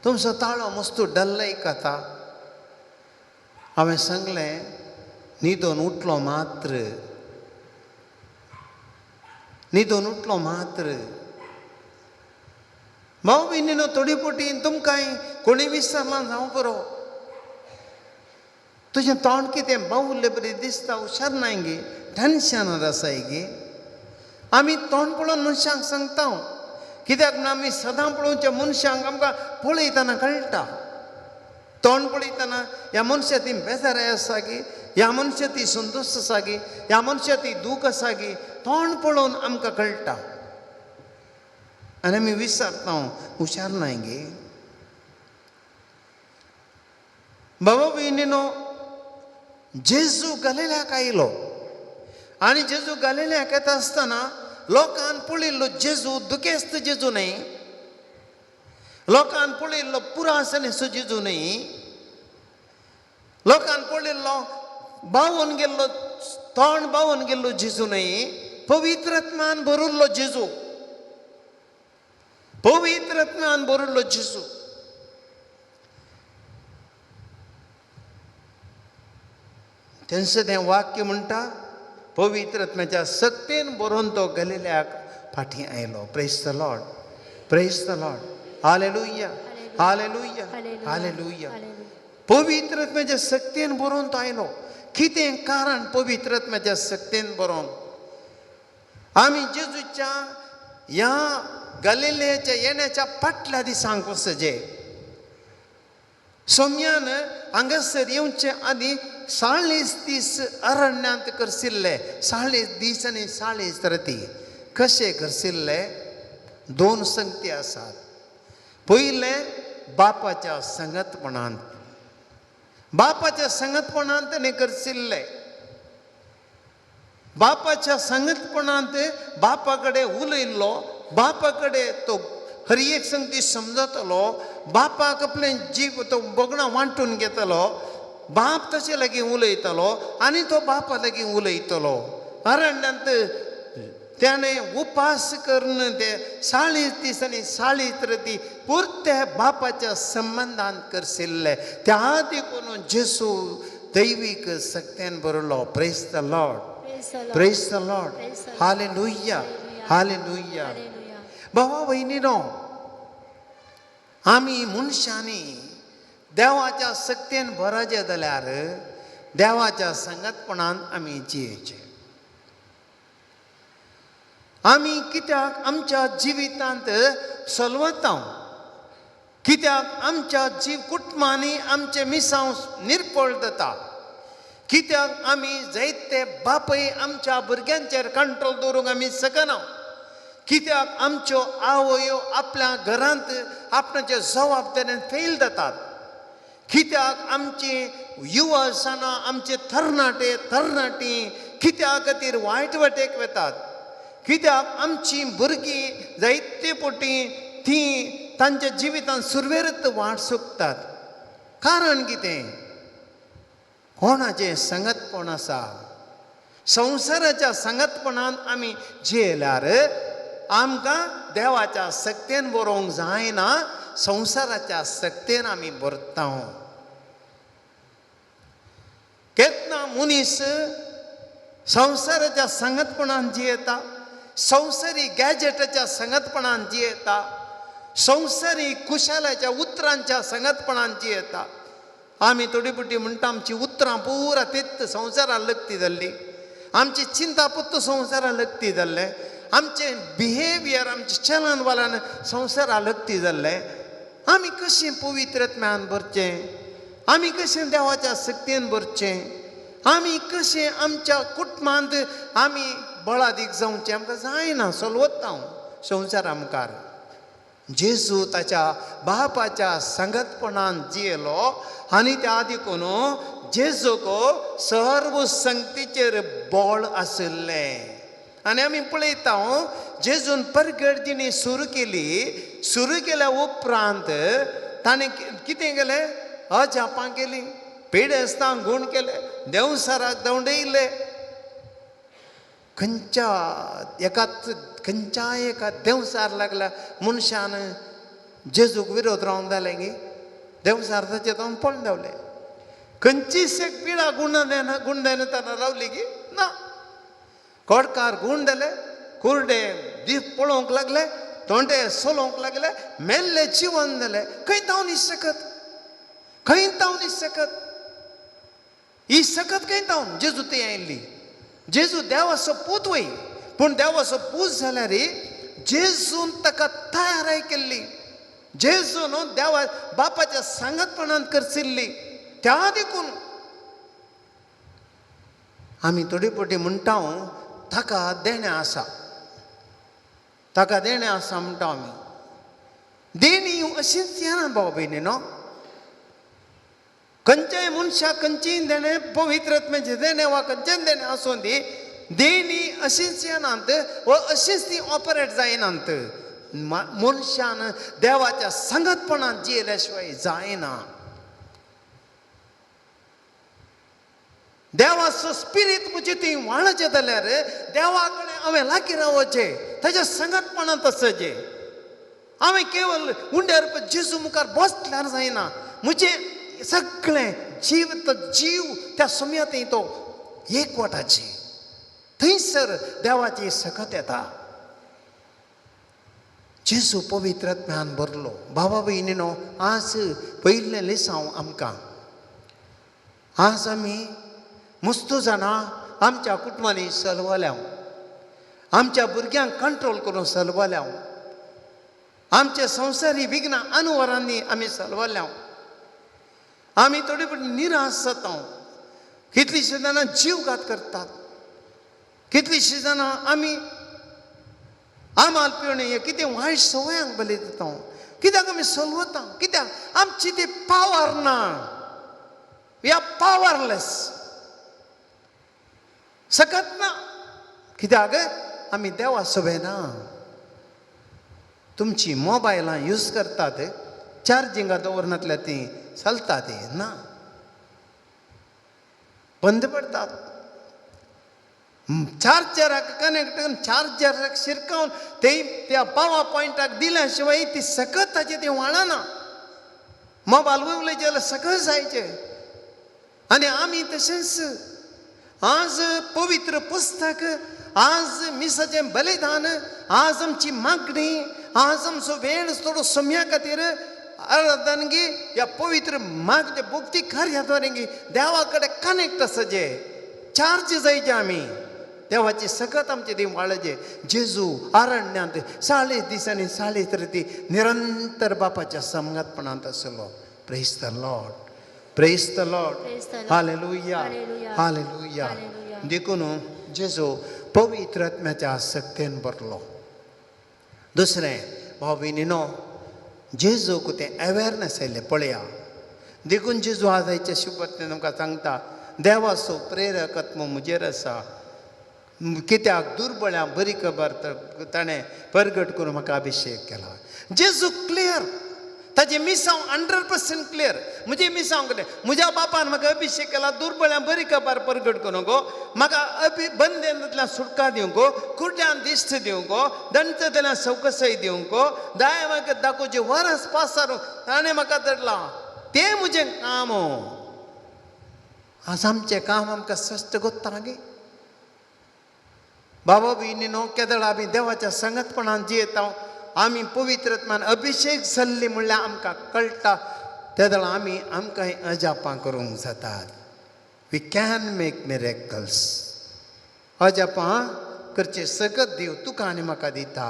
तुमचो ताळो मस्त डल्लय खाता. हांवें सांगलें न्हिदून उठलो मात्र, न्हिदून उठलो मात्र भाव भयणीनो थोडी पोटी तुमकांय कोणी विसरला जावं पुरो, तुजें तोंड कितें बावुल्ले बरी दिसता, हुशार नाय गे, टेन्शनार आसाय गे. आमी तोंड पळोवन मनशांक सांगता, कित्याक म्हूण आमी सदां पळोवच्या मनशांक आमकां पळयतना कळटा. तोंड पळयतना ह्या मनशा ती बेजाराय आसा गे, ह्या मनशा ती संतोश आसा गे, ह्या मनशा ती दूख आसा गे, तोंड पळोवन आमकां कळटा आनी आमी विचारता हुशार नाय गे. बाबा भयणीनो, जेजू गलिलयाक आयलो आनी जेजू गलिलयाक येता आसतना लोकान पळयल्लो जेजू दुखेस्त जेजू न्हय, लोकान पळयल्लो पुरासनेचो जेजू न्हय, लोकान पळयल्लो बावून गेल्लो तोंड बावून गेल्लो जेजू न्हय, पवित्र आत्मान भरिल्लो जेजू, पवित्र आत्मान भरिल्लो जेजू. तेंचें तें वाक्य म्हणटा, पवित्र आत्म्याच्या सक्तेन बरोवन तो गलिलयाक फाटीं आयलो. Praise the Lord, praise the Lord, hallelujah, hallelujah, hallelujah. पवित्र आत्म्याच्या सक्तेन बरोवन तो आयलो. कितें कारण पवित्र आत्म्याच्या सक्तेन बरोवन? आमी जेजूच्या ह्या गलिलेच्या येण्याच्या फाटल्या दिसांक वचचे. सोम्यान हांगासर येवचे आदी 40 दीस अरण्यांत करसिल्ले. 40 दीस आनी 40 राती कशे करसिल्ले? 2 संगती आसात. पयलें बापाच्या संगतपणांत, बापाच्या संगतपणांत ताणें करसिल्ले. बापाच्या संगतपणांत बापा कडेन उलयल्लो, बापा कडेन तो हर एक संगती समजतलो, बापाक आपलें जीव तो बगणां वांटून घेतलो, बाप तशें लागीं उलयतलो आनी तो बापा लागीं उलयतलो. अरण्यांत त्याणें उपास करून ते 40 दीस आनी 40 राती पुरते बापाच्या संबंदान करसिल्ले. त्या देखून जेसू दैवीक सक्त्यान बरयलो. Praise the Lord, praise the Lord, hallelujah, hallelujah. भावा भयणीनो, आमी मनशांनी देवाच्या सक्तेन भराजे जाल्यार देवाच्या संगतपणान आमी जियेचे. आमी कित्याक आमच्या जिवितांत सलवता? कित्याक आमच्या जीव कुटुंबांनी आमचे मिसांव निर्पळ जाता? कित्याक आमी जायते बापय आमच्या भुरग्यांचेर कंट्रोल दवरूंक आमी शकना? कित्याक आमच्यो आवयो आपल्या घरांत आपणाचे जबाबदारेन फेल जातात? कित्याक आमची युवा आसतना आमचे तरणाटे तरणाटी कित्या खातीर वायट वाटेक वतात? कित्याक आमची भुरगीं जायते पोटी ती तांच्या जिवितांत सुरवेरत वाट सोदतात? कारण कितें? कोणाचें संगतपण आसा? संवसाराच्या संगतपणान आमी जियेल्यार आमकां देवाच्या सक्तेन बरोवंक जायना, संवसाराच्या सक्तेन आमी बरता. केन्ना मनीस संवसाराच्या संगतपणान जियेता, संवसारी गॅजेटाच्या संगतपणान जियेता, संवसारी कुशालाच्या उतरांच्या संगतपणान जियेता. आमी थोडी पुटी म्हणटा आमची उतरां पुरा तेच संवसारान लग्ती जाल्ली, आमची चिंता पुत्त संवसारान लग्ती जाल्लें, आमचें बिहेवियर आमचें चलन वलन संवसारान लग्ती जाल्लें. आमी कशें पवित्रत्म्यान भरचें? आमी कशें देवाच्या सक्तेन भरचें? आमी कशें आमच्या कुटुंबांत आमी बळादीक जावचें? आमकां जायना, सलवता हांव संवसारा मुखार. जेजू ताच्या बापाच्या संगतपणान जियेलो आनी त्या देखून जेजूक सर्व संगतीचेर बळ आशिल्लें. आनी आमी पळयता जेजून परगट जिणी सुरू केली. सुरू केल्या उपरांत ताणें कितें केलें? अजापां केली, पिडेस्तांक गूण केले, देंवसाराक दवंडयले. खंयच्या एका खंयच्याय एका देंवसार लागल्या मनशान जेजूक विरोध रावंक जालें गी देंवसार ताचे जावन पळोवन देंवले. खंयचीच एक पिडा गुण देना गुण देना रावली की ना. कोडकार गूण जाले, कुरडे दीस पळोवंक लागले, तोंडे सोलोवंक लागले, मेल्ले जिवन जाले. खंय तावन ही शकत? खंय तावन ही शकत? ही शकत खंय तावन? जेजू थंय आयिल्ली. जेजू देवाचो पूत वय, पूण देवाचो पूत जाल्यार जेजून ताका तयाराय केल्ली. जेजून देवा बापाच्या सांगतपणान करसिल्ली. त्या देखून आमी थोडी पटी म्हणटा ताका देणें आसा, ताका देणें आसा म्हणटा आमी. देणी अशीच येना भाव भयणी न्हू. खंयच्याय मनशाक खंयचीय देणें, पवित्रत्म्याचें देणें वा खंयचें देणें आसूं दी, देणी अशीच येनात वा अशीच ती ऑपरेट जायनात. मनशान देवाच्या संगतपणान जियेल्या शिवाय जायना. देवाचो स्पिरीत म्हजे थंय वाळचें जाल्यार देवा कडेन हांवें लागीं रावचें, ताच्या संगतपणांत आसचें. हांवें केवल उंड्यार जेजू मुखार बसल्यार जायना. म्हजें सगळें जीव तो जीव त्या समया थंय तो एकवटाची थंयसर देवाची सकत येता. जेजू पवित्रत्म्यान भरलो. बाबा भयणीनो, आज पयलें लिसांव आमकां. आज आमी मस्त जाणां आमच्या कुटुंबांनी सलवल्या, आमच्या भुरग्यांक कंट्रोल करून सलवल्या. आमचे संवसारी विघ्न अनुवरांनी आमी सलवल्या. आमी थोडे फावटी निराश जाता. कितलींशीं जाणां जीवघात करतात. कितलींशीं जाणां आमी आमाल पिवणे हे कितें वायट संवयांक बली दिता. कित्याक आमी सलवता? कित्याक आमची ती पावर ना. We are powerless. सकत ना. कित्याक आमी देवा सोबे ना. तुमची मोबायलां यूज करतात, चार्जिंगा दवरनातल्या ती चलता ती ना, बंद पडतात. चार्जराक कनेक्ट करून चार्जराक शिरकावन ते त्या पावर पॉयंटाक दिल्या शिवाय ती सकत ताची ती वाळना. मोबायल उलयचे जाल्यार सकत जायचे. आनी आमी तशेंच आज पवित्र पुस्तक, आज मिसाचें बलिदान, आज आमची मागणी, आज आमचो वेळ थोडो सम्या खातीर आराधनगी ह्या पवित्र मागचे भक्ती कार्याद्वारे देवा कडेन कनेक्ट आसा, जे चार्ज जायचे आमी देवाची सकत आमची ती वाळचे. जेजू आरण्यांत 40 दिसांनी 40 राती निरंतर बापाच्या संगतपणांत आसलो. Praise the Lord. Praise the Lord. Praise the Lord. Hallelujah. Hallelujah. Hallelujah. Hallelujah. देखून जेजू पवित्र आत्म्याच्या सक्तेन भरलो. दुसरें भाव भयणीनो, जेजूक तें अवेरनस आयलें पळया. देखून जेजू आज आयच्या शुभतेन आमकां सांगता, देवाचो प्रेरक आत्मो म्हजेर आसा, कित्याक दुर्बळ्यां बरी खबर ताणें परगट करून म्हाका अभिशेक केला. जेजू क्लियर, ताजें मिसांव 100% क्लियर. म्हजें मिसांव कितें? म्हज्या बापान म्हाका अभिशेक केला दुर्बळ्यां बरी खबर परगट करूंक गो, म्हाका अभि बंदेंतल्यान सुटका दिवंक गो, कुड्ड्यान दिश्ट दिवंक गो, दंततल्यान सवकसाय दिवंक गो, दाय म्हाका दाखोवचें वरस पासारूंक ताणें म्हाका धरलां. तें म्हजें काम. आज आमचें काम आमकां स्पश्ट गोत्ता गे. बाबा भयणीनो, केदळा आमी देवाच्या संगतपणान जियेता, आमी पवित्रत्मान अभिशेक जाल्ली म्हणल्यार आमकां कळटा. तेदळा आमी आमकां अजापां करूंक जातात. We can make miracles. अजापां करचें सकत देव तुका आनी म्हाका दिता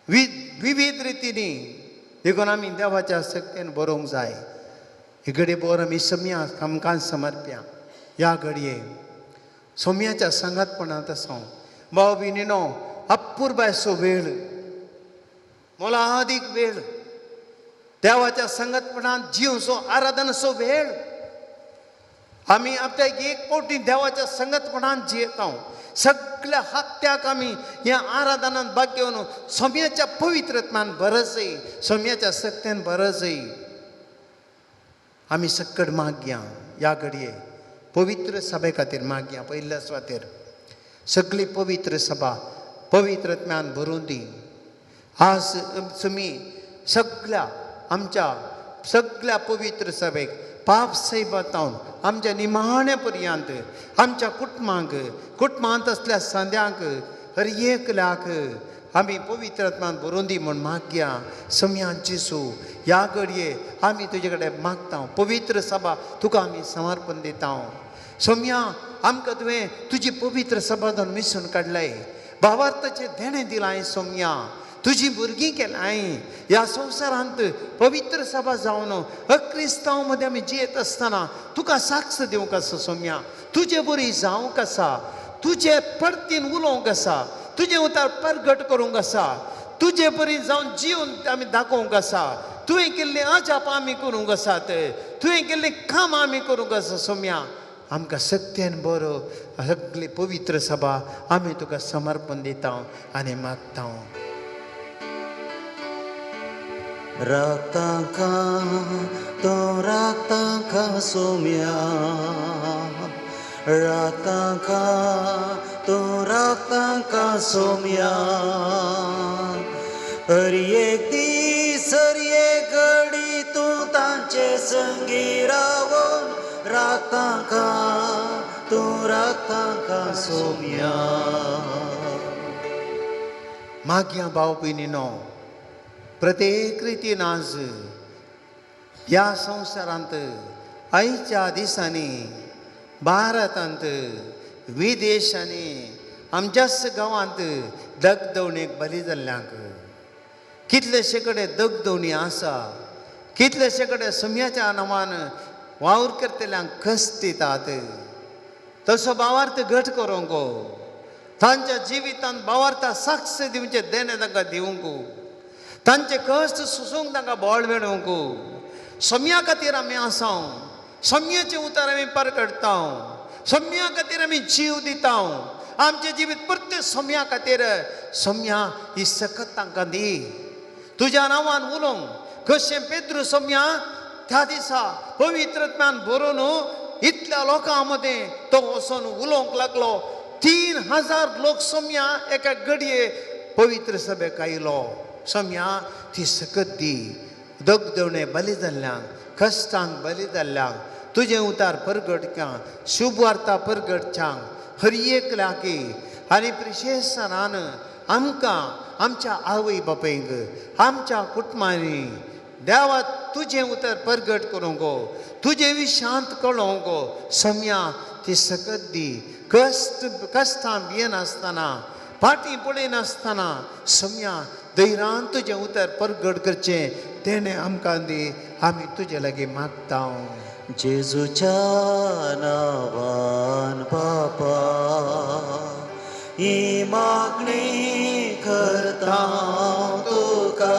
विविध रितींनी. देखून आमी देवाच्या सक्तेन बरोवंक जाय. ही घडये बोर आमी सम्या आमकां समर्प्या. ह्या घडये सोम्याच्या सांगातपणांत आसा. भाव भयणीनो, अपुरबायचो वेळ, मोलादीक वेळ, देवाच्या संगतपणांत जिवचो आराधनाचो वेळ. आमी आपल्याक एक फावटी देवाच्या संगतपणांत जियेता. सगळ्या हप्त्याक आमी ह्या आराधनांत भाग घेवन सोम्याच्या पवित्रत्मान बरसय, सोम्याच्या सक्तेन बरसय. आमी सक्कड मागया ह्या घडये पवित्र सभे खातीर मागया. पयल्या सुवातेर सगळी पवित्र सभा पवित्रत्मान भरून दी. आज तुमी सगळ्या आमच्या सगळ्या पवित्र सभेक पाप सैबातावन आमच्या निमाण्या पर्यंत आमच्या कुटुंबांक, कुटुंबांत आसल्या सांद्यांक, हर एकल्याक आमी पवित्रत्मान भरून दी म्हूण मागया. सम्यान जेजू ह्या घडये आमी तुजे कडेन मागता. पवित्र सभा तुका आमी समर्पण दिता. सोम्या, आमकां तुवें तुजी पवित्र सभा जावन मिसून काडलाय, भावार्थाचें देणें दिलां. सोम्या, तुजी भुरगीं केलां. ह्या संवसारांत पवित्र सभा जावन अक्रिस्तांव मदें आमी जियेत आसतना तुका साक्ष दिवंक आसा. सोम्या, तुजे बरी जावंक आसा, तुजे परतीन उलोवंक आसा, तुजें उतार परगट करूंक आसा, तुजे बरी जावन जिवन आमी दाखोवंक आसा. तुवें केल्लीं अजापां आमी करूंक आसात, तुवें केल्लीं कामां आमी करूंक आसा. सोम्या, आमकां सक्तेन बरो सगली पवित्र सभा आमी तुका समर्पण दिता आनी मागता. रातांका तो रातांका सोम्या, रातांका तो रातांका सोम्या, हर एक दीस हर एक घडी तूं तांचे संगी रावोन रातांका तूं रातांका सोम्या. मागया भाव भयणीनो, प्रत्येक रितीन आज ह्या संवसारांत आयच्या दिसांनी भारतांत, विदेशांनी, आमच्याच गांवांत दगदवणेक बली जाल्ल्यांक कितलेशे कडेन दगदवणी आसा, कितलेशे कडेन सुम्याच्या नांवान वावर करतल्यांक कश्ट दितात. तसो भावार्थ घट करूंक, तांच्या जिवितांत भावार्था साक्ष दिवचें देणें तांकां दिवंक, तांचे कश्ट सोसूंक तांकां बळ मेळोवंक. सम्या खातीर आमी आसा, सम्याचें उतर आमी परगटता, सम्या खातीर आमी जीव दिता. आमचें जिवीत परतें सम्या खातीर. सम्या ही सकत तांकां दी, तुज्या नांवान उलोवंक. कशें पेद्रू सम्या त्या दिसा पवित्रत्मान बरोवन इतल्या लोकां मदें तो वचोन उलोवंक लागलो. 3000 लोक सम्या एका घडये पवित्र सभेक आयलो. सम्या ती सकत दी, दगदवणे बली जाल्ल्यांक, कश्टांक बली जाल्ल्यांक, तुजें उतार परगटच्यांक, शुभ वार्ता परगटच्यांक हर एकल्याकी आनी प्रिशेसनान आमकां आमच्या आवय बापायक आमच्या कुटुंबांनी देवा तुजें उतर परगट करूंक, तुजें विशांत कळोवंक सम्या ती सकत दी. कश्ट कश्टां भियेनासतना, फाटीं पळयनासतना सम्या धैर्यान तुजें उतर परगट करचें तेणें आमकां दी. आमी तुजे लागीं मागता. जेजूच्या नांवान बापा ही मागणी करता तुका,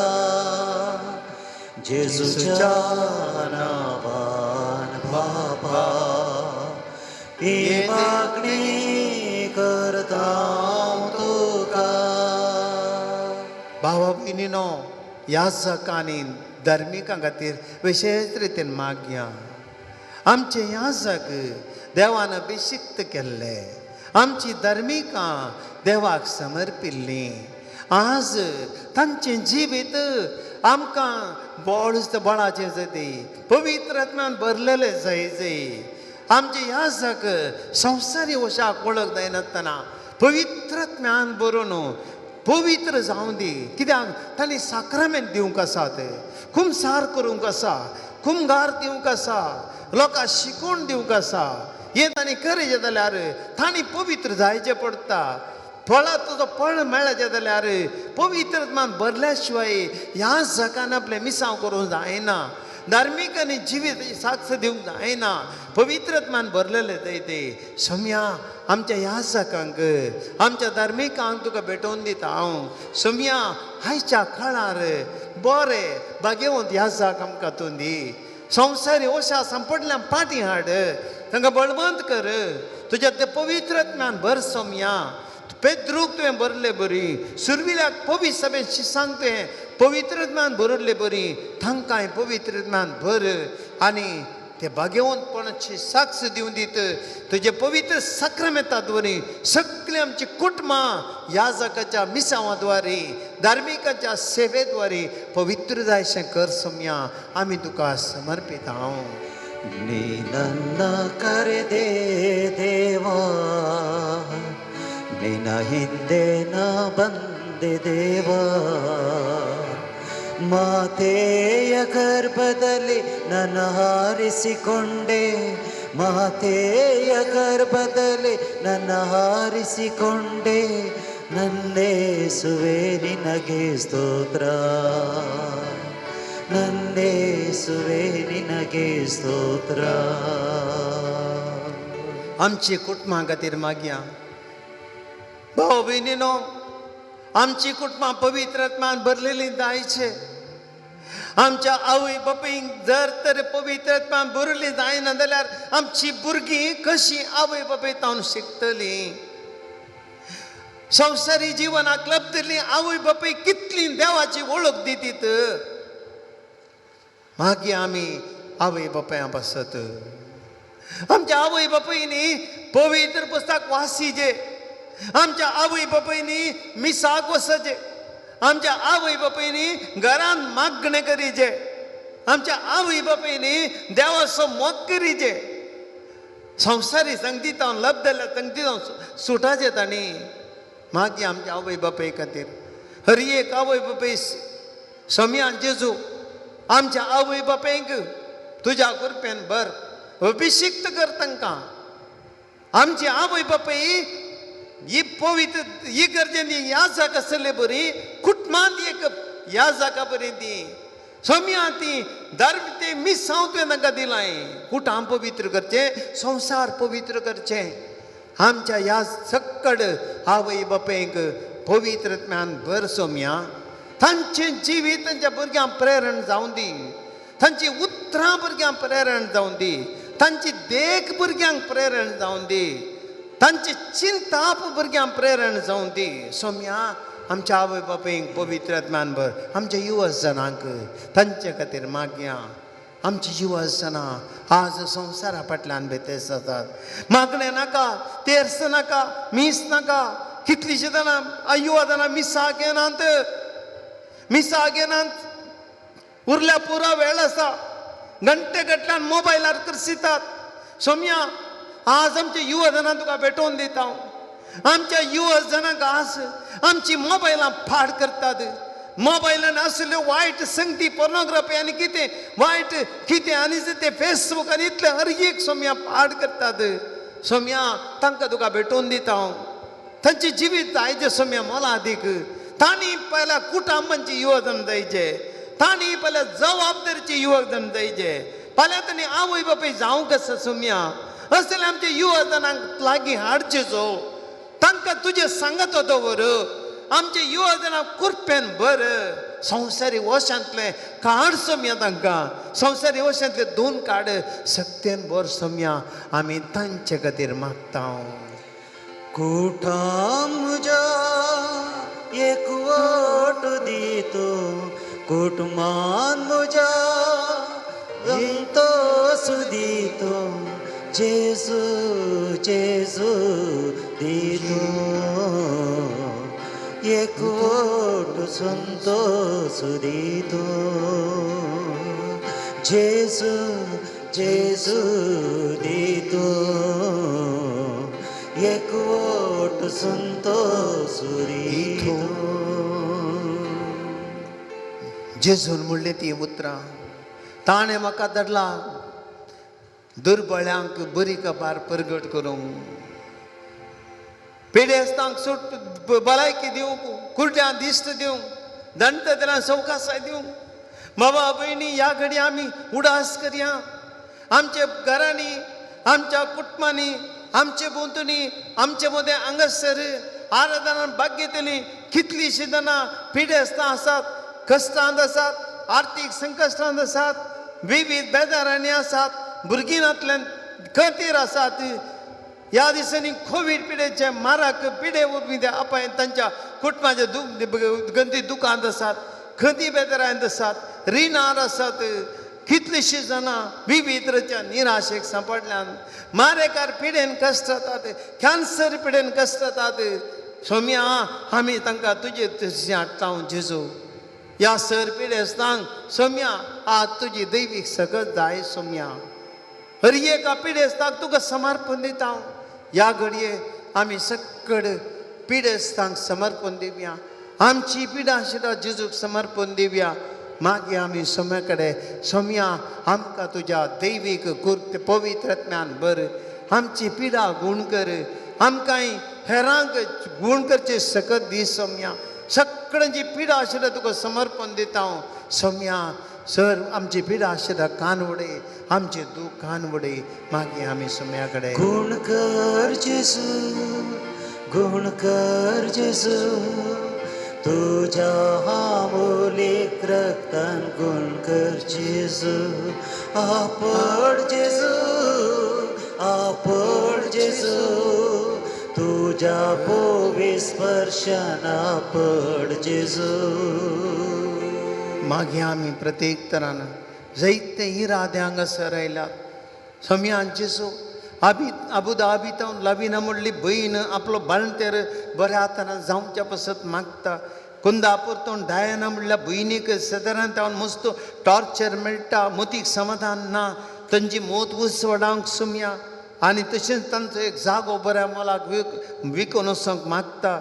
जेजूच्या नांवान बापा ही मागणी करता तुका. भावा भयणीनो, ह्या जगांनी धार्मिकां खातीर विशेश रितीन मागया. आमचें ह्या जग देवान अभिशिक्त केल्लें, आमची धार्मिकां देवाक समर्पिल्लीं. आज तांचें जिवीत आमकां बळ बळाचें जाय, पवित्र आत्म्यान भरलेलें जाय जाय. आमचें ह्या जग संवसारी वशाक वळख जायनासतना पवित्र आत्म्यान बरोवन पवित्र जावं दी. कित्याक तांणी साक्रामेंत दिवंक आसात, कुमसार करूंक आसा, कुमगार दिवंक आसा, लोकांक शिकोवन दिवंक आसा. हें तांणी करचें जाल्यार तांणी पवित्र जायचें पडटा. फळां तुजो फळ मेळचें जाल्यार पवित्र आत्मान भरल्या शिवाय ह्या जगान आपलें मिसांव करूंक जायना, धार्मीक आनी जिवीत साक्ष दिवंक जायना. पवित्र आत्मान भरलेलें जाय ते. सम्या आमच्या ह्या जगांक आमच्या धार्मिकांक तुका भेटोवन दिता हांव. सम्या आयच्या काळार बरें भाग्यवंत ह्या जाग आमकां तूं दी. संवसारी ओशा सांपडल्या पाटी हाड, तांकां बळवंत कर, तुज्या ते पवित्र आत्म्यान भर. सम्या पेद्रूक तुवें भरले बरी, सुर्विल्याक पवित्र सभेन शिसांक तुवें पवित्र आत्म्यान भरले बरी, तांकांय पवित्र आत्म्यान भर आनी ते भाग्यवंतपणाची साक्ष दिवन दीत तुजे पवित्र साक्रामेंता द्वारे सगळीं आमची कुटुंबां ह्या जगाच्या मिसांवा द्वारे धार्मिकाच्या सेवेद्वारे पवित्र जायशें कर. सम्या आमी तुका समर्पित हांव. ನಿನ್ನ ಕರೆದೆ ದೇವಾ, ನಿನ್ನ ಹಿಂದೆ ನಾ ಬಂದೆ ದೇವಾ, ಮಾತೆಯ ಗರ್ಭದಲ್ಲಿ ನನ್ನ ಹಾರಿಸಿಕೊಂಡೆ, ಮಾತೆಯ ಗರ್ಭದಲ್ಲಿ ನನ್ನ ಹಾರಿಸಿಕೊಂಡೆ, ನನ್ನೇಸುವೆ ನಿನಗೆ ಸ್ತೋತ್ರ, ನನ್ನೇಸುವೆ ನಿನಗೆ ಸ್ತೋತ್ರ. आमची कुटुंबां खातीर मागया. भाव भयणीनो, आमची कुटुंबां पवित्र आत्मान भरलेली जायचे. आमच्या आवय बापायक जर तर पवित्र आत्मान भरली जायना जाल्यार आमची भुरगीं कशीं आवय बापाय तावन शिकतलीं? संवसारी जिवनाक लभतली आवय बापाय कितली देवाची वळख दितीत? मागीर आमी आवय बापायां पासत आमच्या आवय बापायनी पवित्र पुस्तक वासीजे, आमच्या आवय बापायनी मिसाक वचचे, आमच्या आवय बापायनी घरान मागणें करीचे, आमच्या आवय बापायनी देवाचो मोग करीचे. संवसारी संगतीतावन लब्धल्या संगतीतावन सुटाचे तांणी. मागीर आमच्या आवय बापाय खातीर हर एक आवय बापाय सम्यान जेजू आमच्या आवय बापायक तुज्या कृपेन भर, अभिशिक्त कर तांकां. आमची आवय बापाय ही पवित्र ही गरजेन ती याजक आसले बरी कुटुंबांत एक याजका बरी ती सोम्या ती धर्म ते मिसांव तुवें तांकां दिलां. कुटां पवित्र करचें, संवसार पवित्र करचें. आमच्या ह्या सक्कड आवय बापायक पवित्र ज्ञान भर सोम्या. तांचें जिवीत तांच्या भुरग्यांक प्रेरण जावं दी, तांची उतरां भुरग्यांक प्रेरण जावं दी, तांची देख भुरग्यांक प्रेरण जावं दी, तांची चिंताप भुरग्यांक प्रेरण जावं दी. सोम्या आमच्या आवय बापायक पवित्र ज्ञान भर. आमच्या युवा जणांक तांचे खातीर मागया. आमची युवा जणां आज संवसारा फाटल्यान बेतेस जातात. मागणें नाका, तेर्स नाका, मीस नाका. कितलींशीं जाणां युवा जाणां मिसाक येनात, मिसाक येनात. उरल्या पुरो वेळ आसा, घंटे गटल्यान मोबायलार करसितात. सोम्या आज आमच्या युवा जणां तुका भेटोवन दिता हांव. आमच्या युवा जणांक आज आमची मोबायलां फाड करतात. मोबायलान आसल्यो वायट संगती, पोर्नोग्राफी आनी कितें वायट कितें आनी ते फेसबूक आनी इतलें हर एक सोम्या पाड करतात. सोम्या तांकां तुका भेटोवन दिता हांव. तांचें जिवीत आयजें सोम्या मोलादीक. तांणी पयल्या कुटुंबांची युवजन जायचे, तांणी पयल्या जबाबदारीची युवजन जायचे, फाल्यां तांणी आवय बापूय जावंक आसा सोम्या. असले आमच्या युवजनांक लागीं हाडचे जो तांकां तुजें सांगत दवर. आमच्या युवजनांक कुरपेन बर संवसारी वशांतलें काड सोम्या. तांकां संवसारी वशांतले दोन काड सक्तेन बर सोम्या. आमी तांचे खातीर मागता. कुटां म्हज्या एकवट दितो, कुटुंबान म्हज्या संतोस दितो, जेजू जेजू दितो, एकवट संतोस दितो, जेजू जेजू दितो, एकवट संतोस दितो. जेजून म्हणलें ती उतरां ताणें म्हाका धाडला दुर्बळ्यांक बरी खबर परगट करूंक, पिडेस्तांक सुट भलायकी दिवंक, कुड्ड्यांक दिश्ट दिवंक, दंडतरांक सवकासाय दिवंक. बाबा भयणी ह्या घडी आमी उडास करया. आमच्या घरांनी, आमच्या कुटुंबांनी, आमचे भोंवतणी, आमचे मदें हांगासर आराधनान भाग घेतली कितलींशीं जाणां पिडेस्तां आसात, कश्टांत आसात, आर्थीक संकश्टांत आसात, विवीध बेजारांनी आसात, भुरगीं नातल्यान खंतीर आसात. ह्या दिसांनी कोवीड पिडेचे मारक पिडे वरवीं ते आपाय तांच्या कुटुंबाचे गंती दुकांत आसात, खंती बेजारांत आसात, रिणार आसात. कितलींशीं जाणां विवीध तरेच्या निराशेक सांपडल्यान, मारेकार पिडेन कश्ट जातात, कॅन्सर पिडेन कश्ट जातात. सोम्या आमी तांकां तुजे तशें हाडटा हांव जेजू. ह्या सर पिडेस्तांक सोम्या आज तुजी दैवीक सगळं जाय सोम्या. हर एका पिडेस्ताक तुका समर्पण दिता हांव. ह्या घडये आमी सक्कड पिडेस्तांक समर्पण दिवया. आमची पिडा आशिल्ल्या जेजूक समर्पण दिवया. मागीर आमी सोम्या कडेन सोम्या आमकां तुज्या दैवीक कुर्त पवित्र ज्ञान भर, आमची पिडा गूण कर, आमकां हेरांक गूण करचे सकत दी सोम्या. सगळ्यांची पिडा आशिल्ल्या तुका समर्पण दिता हांव सोम्या. सर आमची पिडा आशिल्ल्या कान वडय, आमचें दूख कान वडय. मागीर आमी सोम्या कडेन गुण कर जेजू, गुण कर जेजू, तुझ्या हामोलीक रक्तान गुण कर जेजू. आपड जेजू, आपड जेजू, तुझ्या पोवी स्पर्शान आपड जेजू. मागीर आमी प्रत्येक तरान जायते इरादे हांगासर आयल्यात. सोम्यान जेजू आबी अबुदाबीतावन लवीना म्हणली भयण आपलो बाळंतेर बऱ्या हातान जावच्या पासत मागता. कुंदापूर डायना म्हणल्या भयणीक सदरान तावन मस्त टॉर्चर मेळटा, मोतीक समाधान ना, तांची मोत उसवडावंक सोम्या. आनी तशेंच तांचो एक जागो बऱ्या मोलाक विकून वचोंक मागता.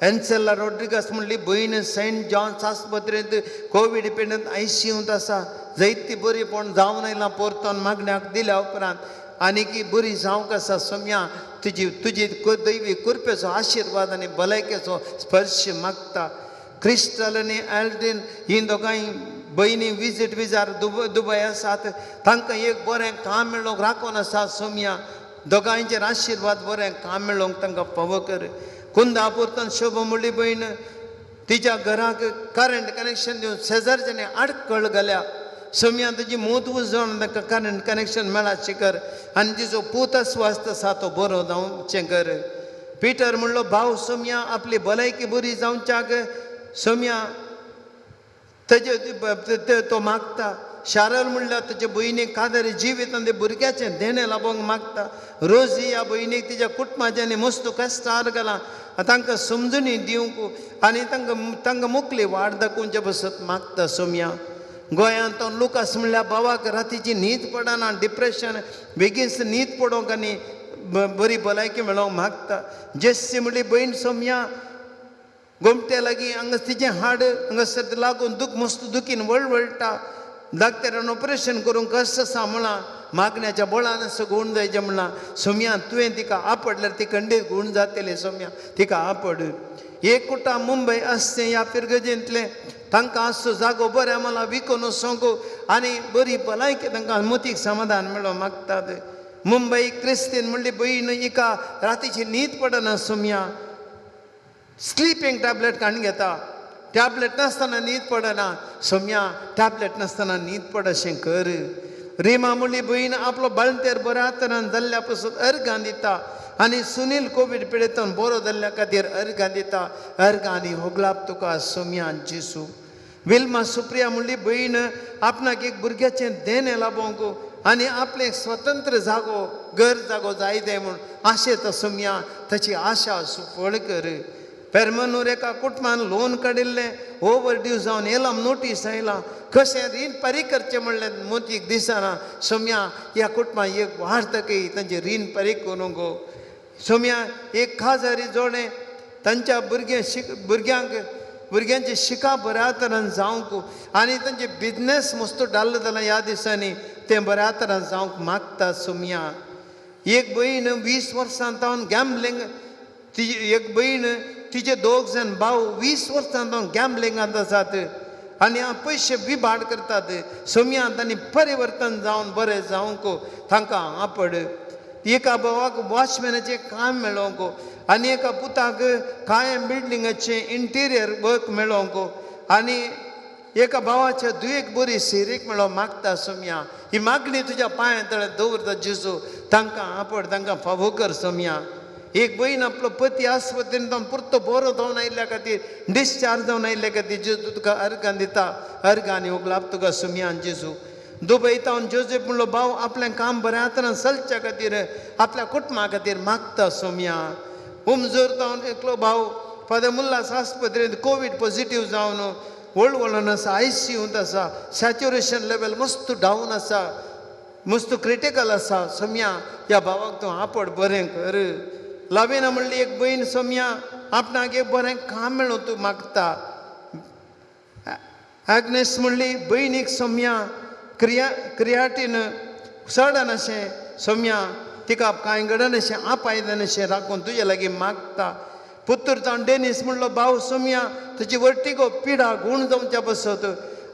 एन्सेला रोड्रिगस म्हणली भयण सेंट जॉन्स आस्पत्रेंत कोवीड पिडेंत आयसीयूंत आसा. जायती बरीपण जावन आयलां परतून मागण्याक दिल्या उपरांत आनीक बरी जावंक आसा सोम्या तुजी तुजी दैवी कृपेचो आशिर्वाद आनी भलायकेचो स्पर्श मागता. क्रिस्टल आनी एल्ड्रीन ही दोगांय भयणी विजीट विजार दुबय आसात. तांकां एक बरें काम मेळोवंक राखून आसा सोम्या. दोगांयचेर आशिर्वाद बरें काम मेळोवंक तांकां फावो कर. कुंदापूर शोभ म्हणली भयण तिच्या घराक करंट कनेक्शन दिवन शेजारच्यांनी आडखळ घाल्या. सोम्या तुजी मूत उजोवन तांकां करंट कनेक्शन मेळाचें कर आनी तिचो पूत अस्वस्थ आसा तो बरो जावचें कर. पिटर म्हणलो भाव सोम्या आपली भलायकी बरी जावच्याक सोम्या तेजे तो मागता. शारल म्हणल्यार तेजे भयणीक कादरी जिवितान ते भुरग्याचें देणें लाबोवंक मागता. रोजी ह्या भयणीक तिच्या कुटुंबाच्यांनी मस्त कश्टार घालां तांकां समजणी दिवंक आनी तांकां तांकां मुकली वाट दाखोवचे बसत मागता सोम्या. गोंयांत तो लुकास म्हणल्यार भावाक रातीची न्हीद पडना, डिप्रेशन बेगीनच न्हीद पडोवंक आनी बरी भलायकी मेळोवंक मागता. जेस्सी म्हणली भयण सोम्या गोमटे लागीं हांगा तिचें हाड हांगासर लागून दुख मस्त दुखीन वळवळटा. डाक्टरान ऑपरेशन करूंक कश्ट आसा म्हळां मागण्याच्या बळान असो गूण जायचें म्हणलां. सोम्या तुवें तिका आपडल्यार ती खंडीत गूण जातली. सोम्या तिका आपड. एक कुटां मुंबय आसचें ह्या फिरगजेंतलें तांकां आसचो जागो बरें मला विकून वचोंक आनी बरी भलायकी तांकां मतीक समाधान मेळोवंक मागतात. मुंबय क्रिस्तीन म्हणली भयण हिका रातीची न्हीद पडना सोम्या. स्लिपींग टॅबलेट काडून घेता. टॅबलेट नासतना न्हीद पडना सोम्या. टॅबलेट नासतना न्हीद पड अशें कर. रिमा म्हणली भयण आपलो बाळंतेर बऱ्या तरान जाल्ल्या पसून अर्गां दिता आनी सुनील कोवीड पिडेतान बरो जाल्ल्या खातीर अर्गां दिता. अर्गां आनी होगलाप तुका सोम्या जेसू. विल्मा सुप्रिया म्हणली भयण आपणाक एक भुरग्याचें देणें लाबोवंक आनी आपलें एक स्वतंत्र जागो घर जागो जाय तें म्हूण आशेता सोम्या. ताची आशा सुफळ कर. पेरमनूर एका कुटुंबान लोन काडिल्लें ओवर ड्यू जावन येलाम नोटीस आयला. कशें रीण फारीक करचें म्हणलें मोतीक दिसना. सोम्या ह्या कुटुंबान एक वार्धकय तांचें रीण फारीक करूंक. सोम्या एक खाजारी जोडें तांच्या भुरगे भुरग्यांक भुरग्यांची शिका बऱ्या तरान जावंक आनी तांचे बिजनेस मस्त डाल्ल जालां ह्या दिसांनी तें बऱ्या तरान जावंक मागता सोम्या. एक भयण 20 वर्सां तावन गॅम्बलिंग तिजी एक भयण तिजे दोग जाण भाव 20 वर्सां तावन गॅम्बलिंगांत आसात आनी पयशे विभाड करतात. सोम्या तांणी परिवर्तन जावन बरें जावंक तांकां आपड. एका भावाक वॉचमॅनाचें काम मेळोवंक आनी एका पुताक कांय बिल्डिंगाचें इंटिरियर वर्क मेळोवंक आनी एका भावाच्या दुयेक बरी सिरीक मेळोवंक मागता सोम्या. ही मागणी तुज्या पांयां तळे दवरता जेजू. तांकां आपड तांकां फावो कर सोम्या. एक भयण आपलो पती आस्पत्रेन तो पुरतो बरो जावन आयिल्ल्या खातीर डिस्चार्ज जावन आयिल्ल्या खातीर जेजू तुका अर्गां दिता. अर्गां आनी उगलाप तुका सोम्या जेजू. दुबय तावन जोजेफ म्हणलो भाव आपलें काम बऱ्या तरान चलच्या खातीर आपल्या कुटुंबा खातीर मागता सोम्या. उमजोर तावन एकलो भाव फादर मुल्लास आस्पत्रेंत कोवीड पॉझिटीव जावन वळवळून आसा, आयसीयूंत आसा, सॅच्युरेशन लेवल मस्त डावन आसा, मस्त क्रिटिकल आसा. सोम्या ह्या भावाक तूं आपड बरें कर. लाविना म्हणली एक भयण सोम्या आपणाक एक बरें काम मेळूं तूं मागता. आग्नेस म्हणली भयणीक सोम्या क्रियाटीन चडन अशें सोम्या तिका कांय घडन अशें आपायदन अशें राखून तुजे लागीं मागता. पुत्र जावन डेनीस म्हणलो भाव सोम्या तुजी वर्टिगो पिडा गूण जावच्या पसत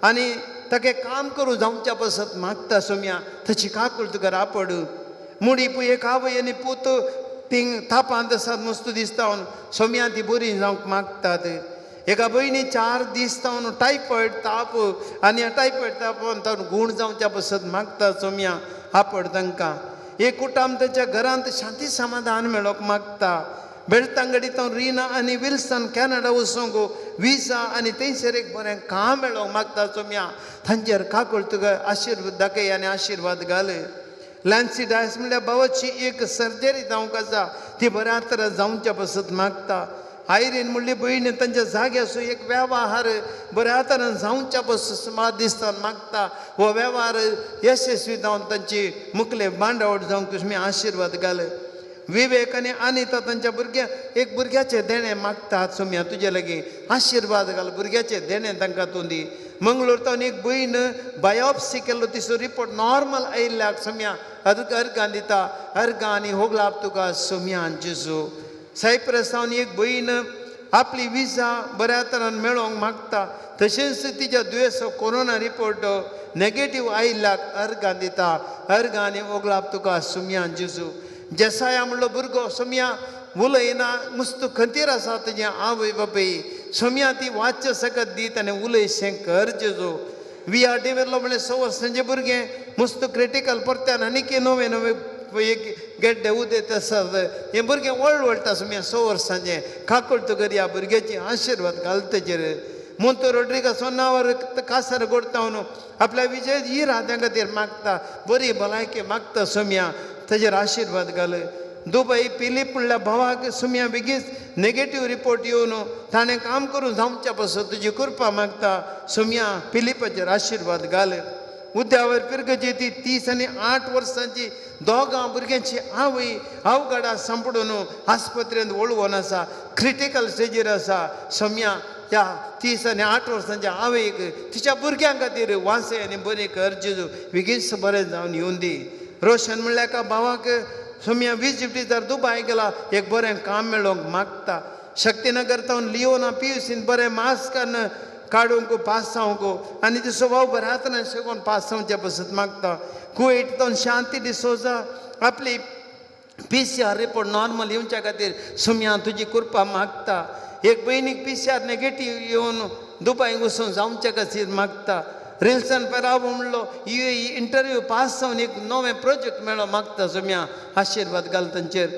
आनी ताका काम करूं जावच्या पसत मागता सोम्या. ताची काकूळ तुका रापड. मुडी पू एक आवय आनी पूत तींग तापांत आसात मस्त दिसता सोम्या ती बरी जावंक मागतात. एका भयणी 4 दीस तावन टायफॉयड ताप आनी ह्या टायफॉयड तापान तावन गूण जावच्या पसत मागता सोम्या आपड तांकां. एक कुटाम ताच्या घरांत शांती समाधान मेळोवंक मागता. बेळतांगडी तावन रिना आनी विल्सन कॅनडा वचूंक विजा आनी थंयसर एक बरें काम मेळोवंक मागता सोम्या. तांचेर काकूळ तुका आशिर्वाद दाखय आनी आशिर्वाद घाल. लॅन्सी डायस म्हणल्यार भावाची एक सर्जरी जावंक आसा ती बऱ्या तरा जावच्या पसत मागता. आयरीन म्हणली भयणी तांच्या जाग्याचो एक वेव्हार बऱ्या तरान जावच्या पसत सुमार दिसता मागता. हो वेव्हार यशस्वी जावन तांची मुखले मांडावळ जावंक तुमी आशिर्वाद घाल. विवेक आनी अनिता तांच्या भुरग्या एक भुरग्याचें देणें मागतात सोम्या तुजे लागीं आशिर्वाद घाल. भुरग्याचें देणें तांकां तूं दी. मंगळूर तावन एक भयण बायोप्सी केल्लो तिचो रिपोर्ट नॉर्मल आयिल्ल्याक सोम्या अर्गां दिता. अर्गां आनी होगलाप तुका सोम्यान जेजू. सायप्रस तावन एक भयण आपली विजा बऱ्या तरान मेळोवंक मागता. तशेंच तिच्या दुयेंसो कोरोना रिपोर्ट नेगेटीव आयिल्ल्याक अर्गां दिता. अर्गां आनी ओगलाप तुका सुम्यान जेजू. जेसाया म्हणलो भुरगो सोम्या उलयना मुस्त खंतीर आसा तुजें आवय बापूय. सोम्या ती वाच्य सकत दीत आनी उलयशें कर जेजू. We are डेवेलो म्हणलें 6 वर्सांचें भुरगें मुस्त क्रिटिकल परत्यान आनीक नवे नवे एक गेड्डे उदयत आसात. हें भुरगें वळवळटा सोम्या 6 वर्सांचें. काकुळट कर ह्या भुरग्याची आशिर्वाद घाल तेजेर. मोंतो रोड्रिगस होन्नावर कासार गोडतावन आपल्या विजय ही राध्या खातीर मागता. बरी भलायकी मागता सोम्या तेजेर आशिर्वाद घाल. दुबय पिलीप म्हणल्यार भावाक सोम्या बेगीच नेगेटीव रिपोर्ट येवन ताणें काम करून जावच्या पासून तुजी कृपा मागता. सोम्या पिलिपाचेर आशिर्वाद घाल. उद्यावर पिरगची ती 30 आनी 8 वर्सांची दोगां भुरग्यांची आवय अवघडा सांपडून आस्पत्रेंत वळवून आसा. क्रिटिकल स्टेजीर आसा. सोम्या ह्या 30 आनी 8 वर्सांच्या आवयक तिच्या भुरग्यां खातीर वासे आनी बरी कर जेजू. बेगीन बरें जावन येवन दी. रोशन म्हणल्यार एका भावाक सोम्या 20 जिप्टी दुबाय गेला एक बरें काम मेळोवंक मागता. शक्तीनगर तावन लियोना पियुसीन बरें मास्कान काडूंक पास जावंक आनी तिचो भाव बऱ्या तरेन शिकोवन पास जावचे पसत मागता. कुवेट तावन शांती डिसोजा आपली PCR report normal येवच्या खातीर सोम्या तुजी कृपा मागता. एक भयणीक PCR negative येवन दुबाय वचून जावच्या खातीर मागता. रिल्सन पेरावो म्हणलो यू ए इंटरव्यू पास जावन एक नवें प्रोजेक्ट मेळो मागता. सोम्या आशिर्वाद घाल तांचेर.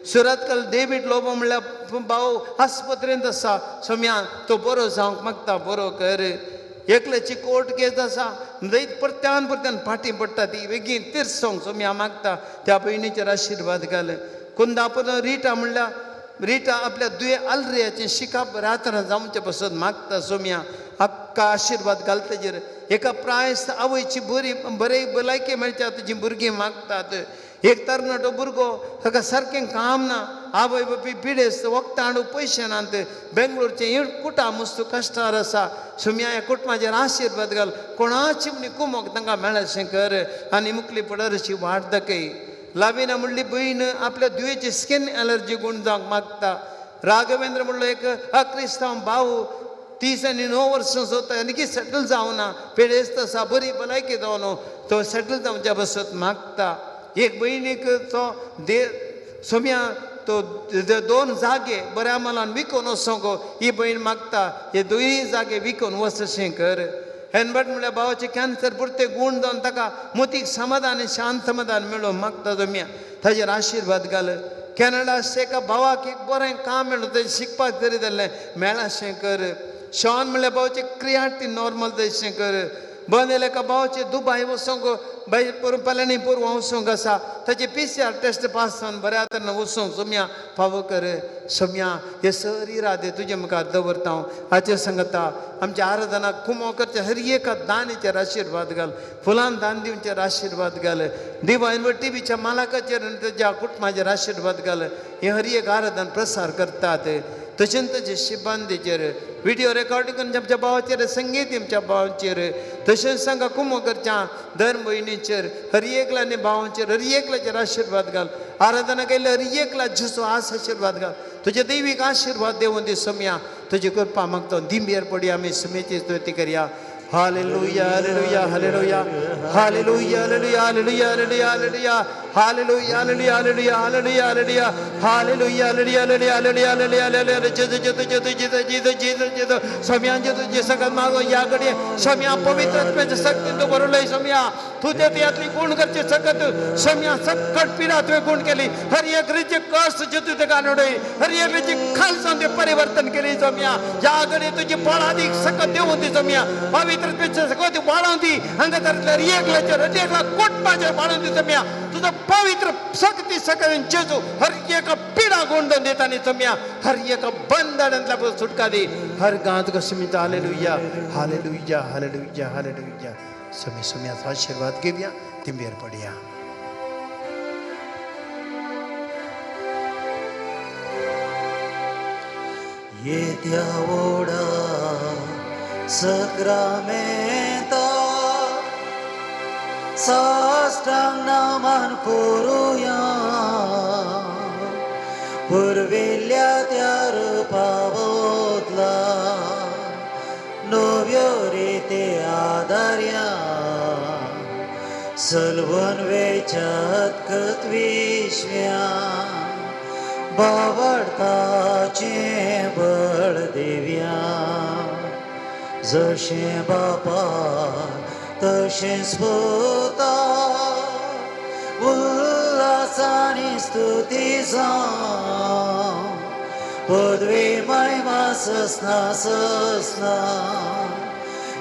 सुरतकल डेवीड लोबो म्हणल्यार भाव आस्पत्रेंत आसा. सोम्या तो बरो जावंक मागता. बरो कर. एकल्याची कोर्ट केस आसा जंय परत्यान परत्यान फाटीं पडटा ती बेगीन तिरसोंक सोम्या मागता. त्या भयणीचेर आशिर्वाद घाल. कुंदापूर रिटा म्हणल्यार रिटा आपल्या दुये आलरियाचें शिकाप रातना जावचे पासून मागता. सोम्या आक्का आशिर्वाद घाल तेजेर. एका प्रायस आवयची बरी बरी भलायकी मेळच्या तुजी भुरगीं मागतात. एक तरणाटो भुरगो ताका सारकें काम ना. आवय बापूय पिडेस्त वखदां हाडूंक पयशे नात. बेंगलोरचें कुटां मुस्त कश्टार आसा. सोम्या ह्या कुटुंबाचेर आशिर्वाद घाल. कोणाची म्हणी कुमोक तांकां मेळशें कर आनी मुखली पडरशी वाट दाखय. लाविना म्हणली भयण आपल्या दुयेची स्कीन एलर्जी गुण जावंक मागता. राघवेंद्र म्हणलो एक अक्रिस्तांव भाव 30 आनी 9 वर्सां सोता आनी सेटल जावना. पिडेस्त आसा बरी भलायकी जावन तो सेटल जावच्या बसत मागता. एक भयणीक तो दे सोम्या तो 2 जागे बऱ्या मालान विकून वचोंक ही भयण मागता. हे 2 जागे विकून वचशें कर. हेनबट म्हणल्यार भावाचें कॅन्सर पुरतें गूण जावन ताका मोतीक समाधान आनी शांत समाधान मेळोवंक मागता. सोम्या ताजेर आशिर्वाद घाल. कॅनडा एका भावाक एक बरें काम मेळ्ळें तें शिकपाक तरी जाल्लें मेळाशें कर. शॉन म्हणल्यार भावाचें क्रियाटी नॉर्मल तशें कर. बंद एका भावाचें दुबाय वचोंक बाय पल्यानी पोरवा वचोंक आसा. ताचे PCR test pass जावन बऱ्या तरेन वचोंक सोम्या फावो कर. सोम्या हे सर इरादे तुजे मुखार दवरता हांव. हाचे सांगता आमच्या आराधनाक कुमो करचे हर एका दानीचेर आशिर्वाद घाल. फुलान दान दिवचेर आशिर्वाद घाल. दिवायन टीव्हीच्या मालकाचेर आनी ताच्या कुटुंबाचेर आशिर्वाद घाल. हे हर एक आराधन प्रसार करतात. तशेंच तशें शिबांदीचेर व्हिडिओ रेकॉर्डिंग करून आमच्या भावाचेर संगीत आमच्या भावांचेर तशेंच सांगा कुमो करच्या धर्म भयणीचेर हर एकल्या आनी भावांचेर हर एकल्याचेर आशिर्वाद घाल. आराधना केल्ल्या हर एकल्या जेजू आस आशिर्वाद घाल. तुजे दैवीक आशिर्वाद देवून दी सोम्या. तुजी कृपा मागता. दिंबेर पडया आमी सुमेची स्तुती करया. Hallelujah, hallelujah, hallelujah, hallelujah, hallelujah, hallelujah, hallelujah, hallelujah, hallelujah, hallelujah, hallelujah, hallelujah, hallelujah, hallelujah, hallelujah, hallelujah, hallelujah, hallelujah. जेजू जेजू जेजू जेजू जेजू जेजू जेजू. सोम्या जेजू जे सगळ्यात मागो या घडये सोम्या पवित्र आत्म्याच्या शक्तीन तूं भरलय. सोम्या तुझ्या त्यातली गुण करचे सकत सोम्या सकट पिडा तुवें गुण केली. हर एक रिचे कष्ट जेजू तुका नडय. हर एक रिचे खालसान तुवें परिवर्तन केली. सोम्या या घडये तुजी बळादीक सकत देवून दी. सोम्या पवित्र आत्म्याच्या सकत वाळोवन दी. हांगा तरांतल्या हर एकल्याचेर हर एकल्या कुटुंबाचेर वाळोवन दी. सोम्या तुजो पवित्र शक्ती सकत जेजू हर एका पिडा गुण दिता न्ही. सोम्या हर एका बंधनांतल्या सुटका दी. हर गांत कशमिता. Hallelujah, hallelujah, hallelujah, hallelujah. सोमी सोम्याचो आशिर्वाद घेवया. तिंबेर पडया. येत्या ओढा सक्रामेंता साष्टांग नमन करुया पुर्विल्ल्या त्या रुपा बदला नव्यो रिती आदार्या सलवन वेच्यात विश्व्या बावडताचें बळ दिव्या जशें बापा तशेंच पुता उल्हासानी स्तुती जावं पदवी महिमा ससना ससना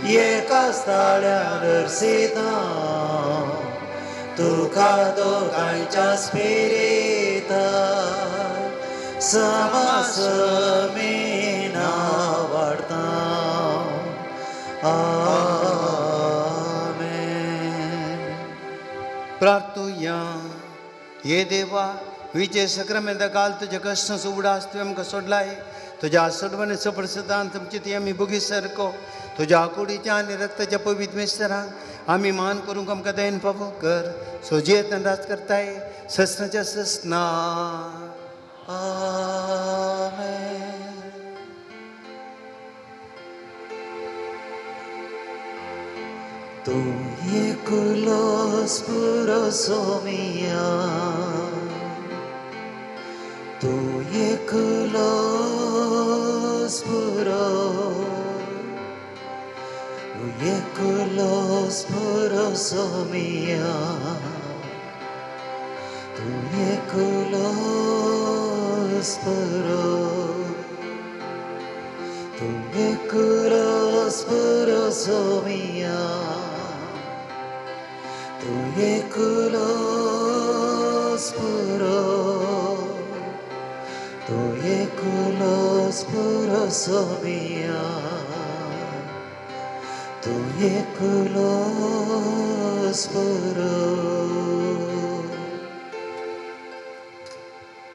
एकाच ताळ्यान अरसिता तुका दोगांयच्या स्पिरिता समासमीना वाडता. आमेन. प्रार्थुया. हे देवा, विजय सक्रामेंता काल तुज्या कश्टांचो उडास तुवें आमकां सोडलाय. तुज्या सोडवाने सपरसदान तुमची ती आमी बोगी सारको तुज्या कुडीच्या आनी रक्ताच्या पवित्र मिस्तरांक आमी मान करूंक आमकां दयन पावो कर. सोजयेत राज करताय ससनाच्या ससना. आमेन. तूं एकलोच पुरो सोमिया, तूं एकलोच पुरो, तूं एकलोच पुरो सोमिया, तूं एकलोच पुरो, तूं एकलोच पुरो सोमिया, तूं एकलोच पुरो, तूं एकलोच पुरो सोमिया, तूं एकलोच पुरो.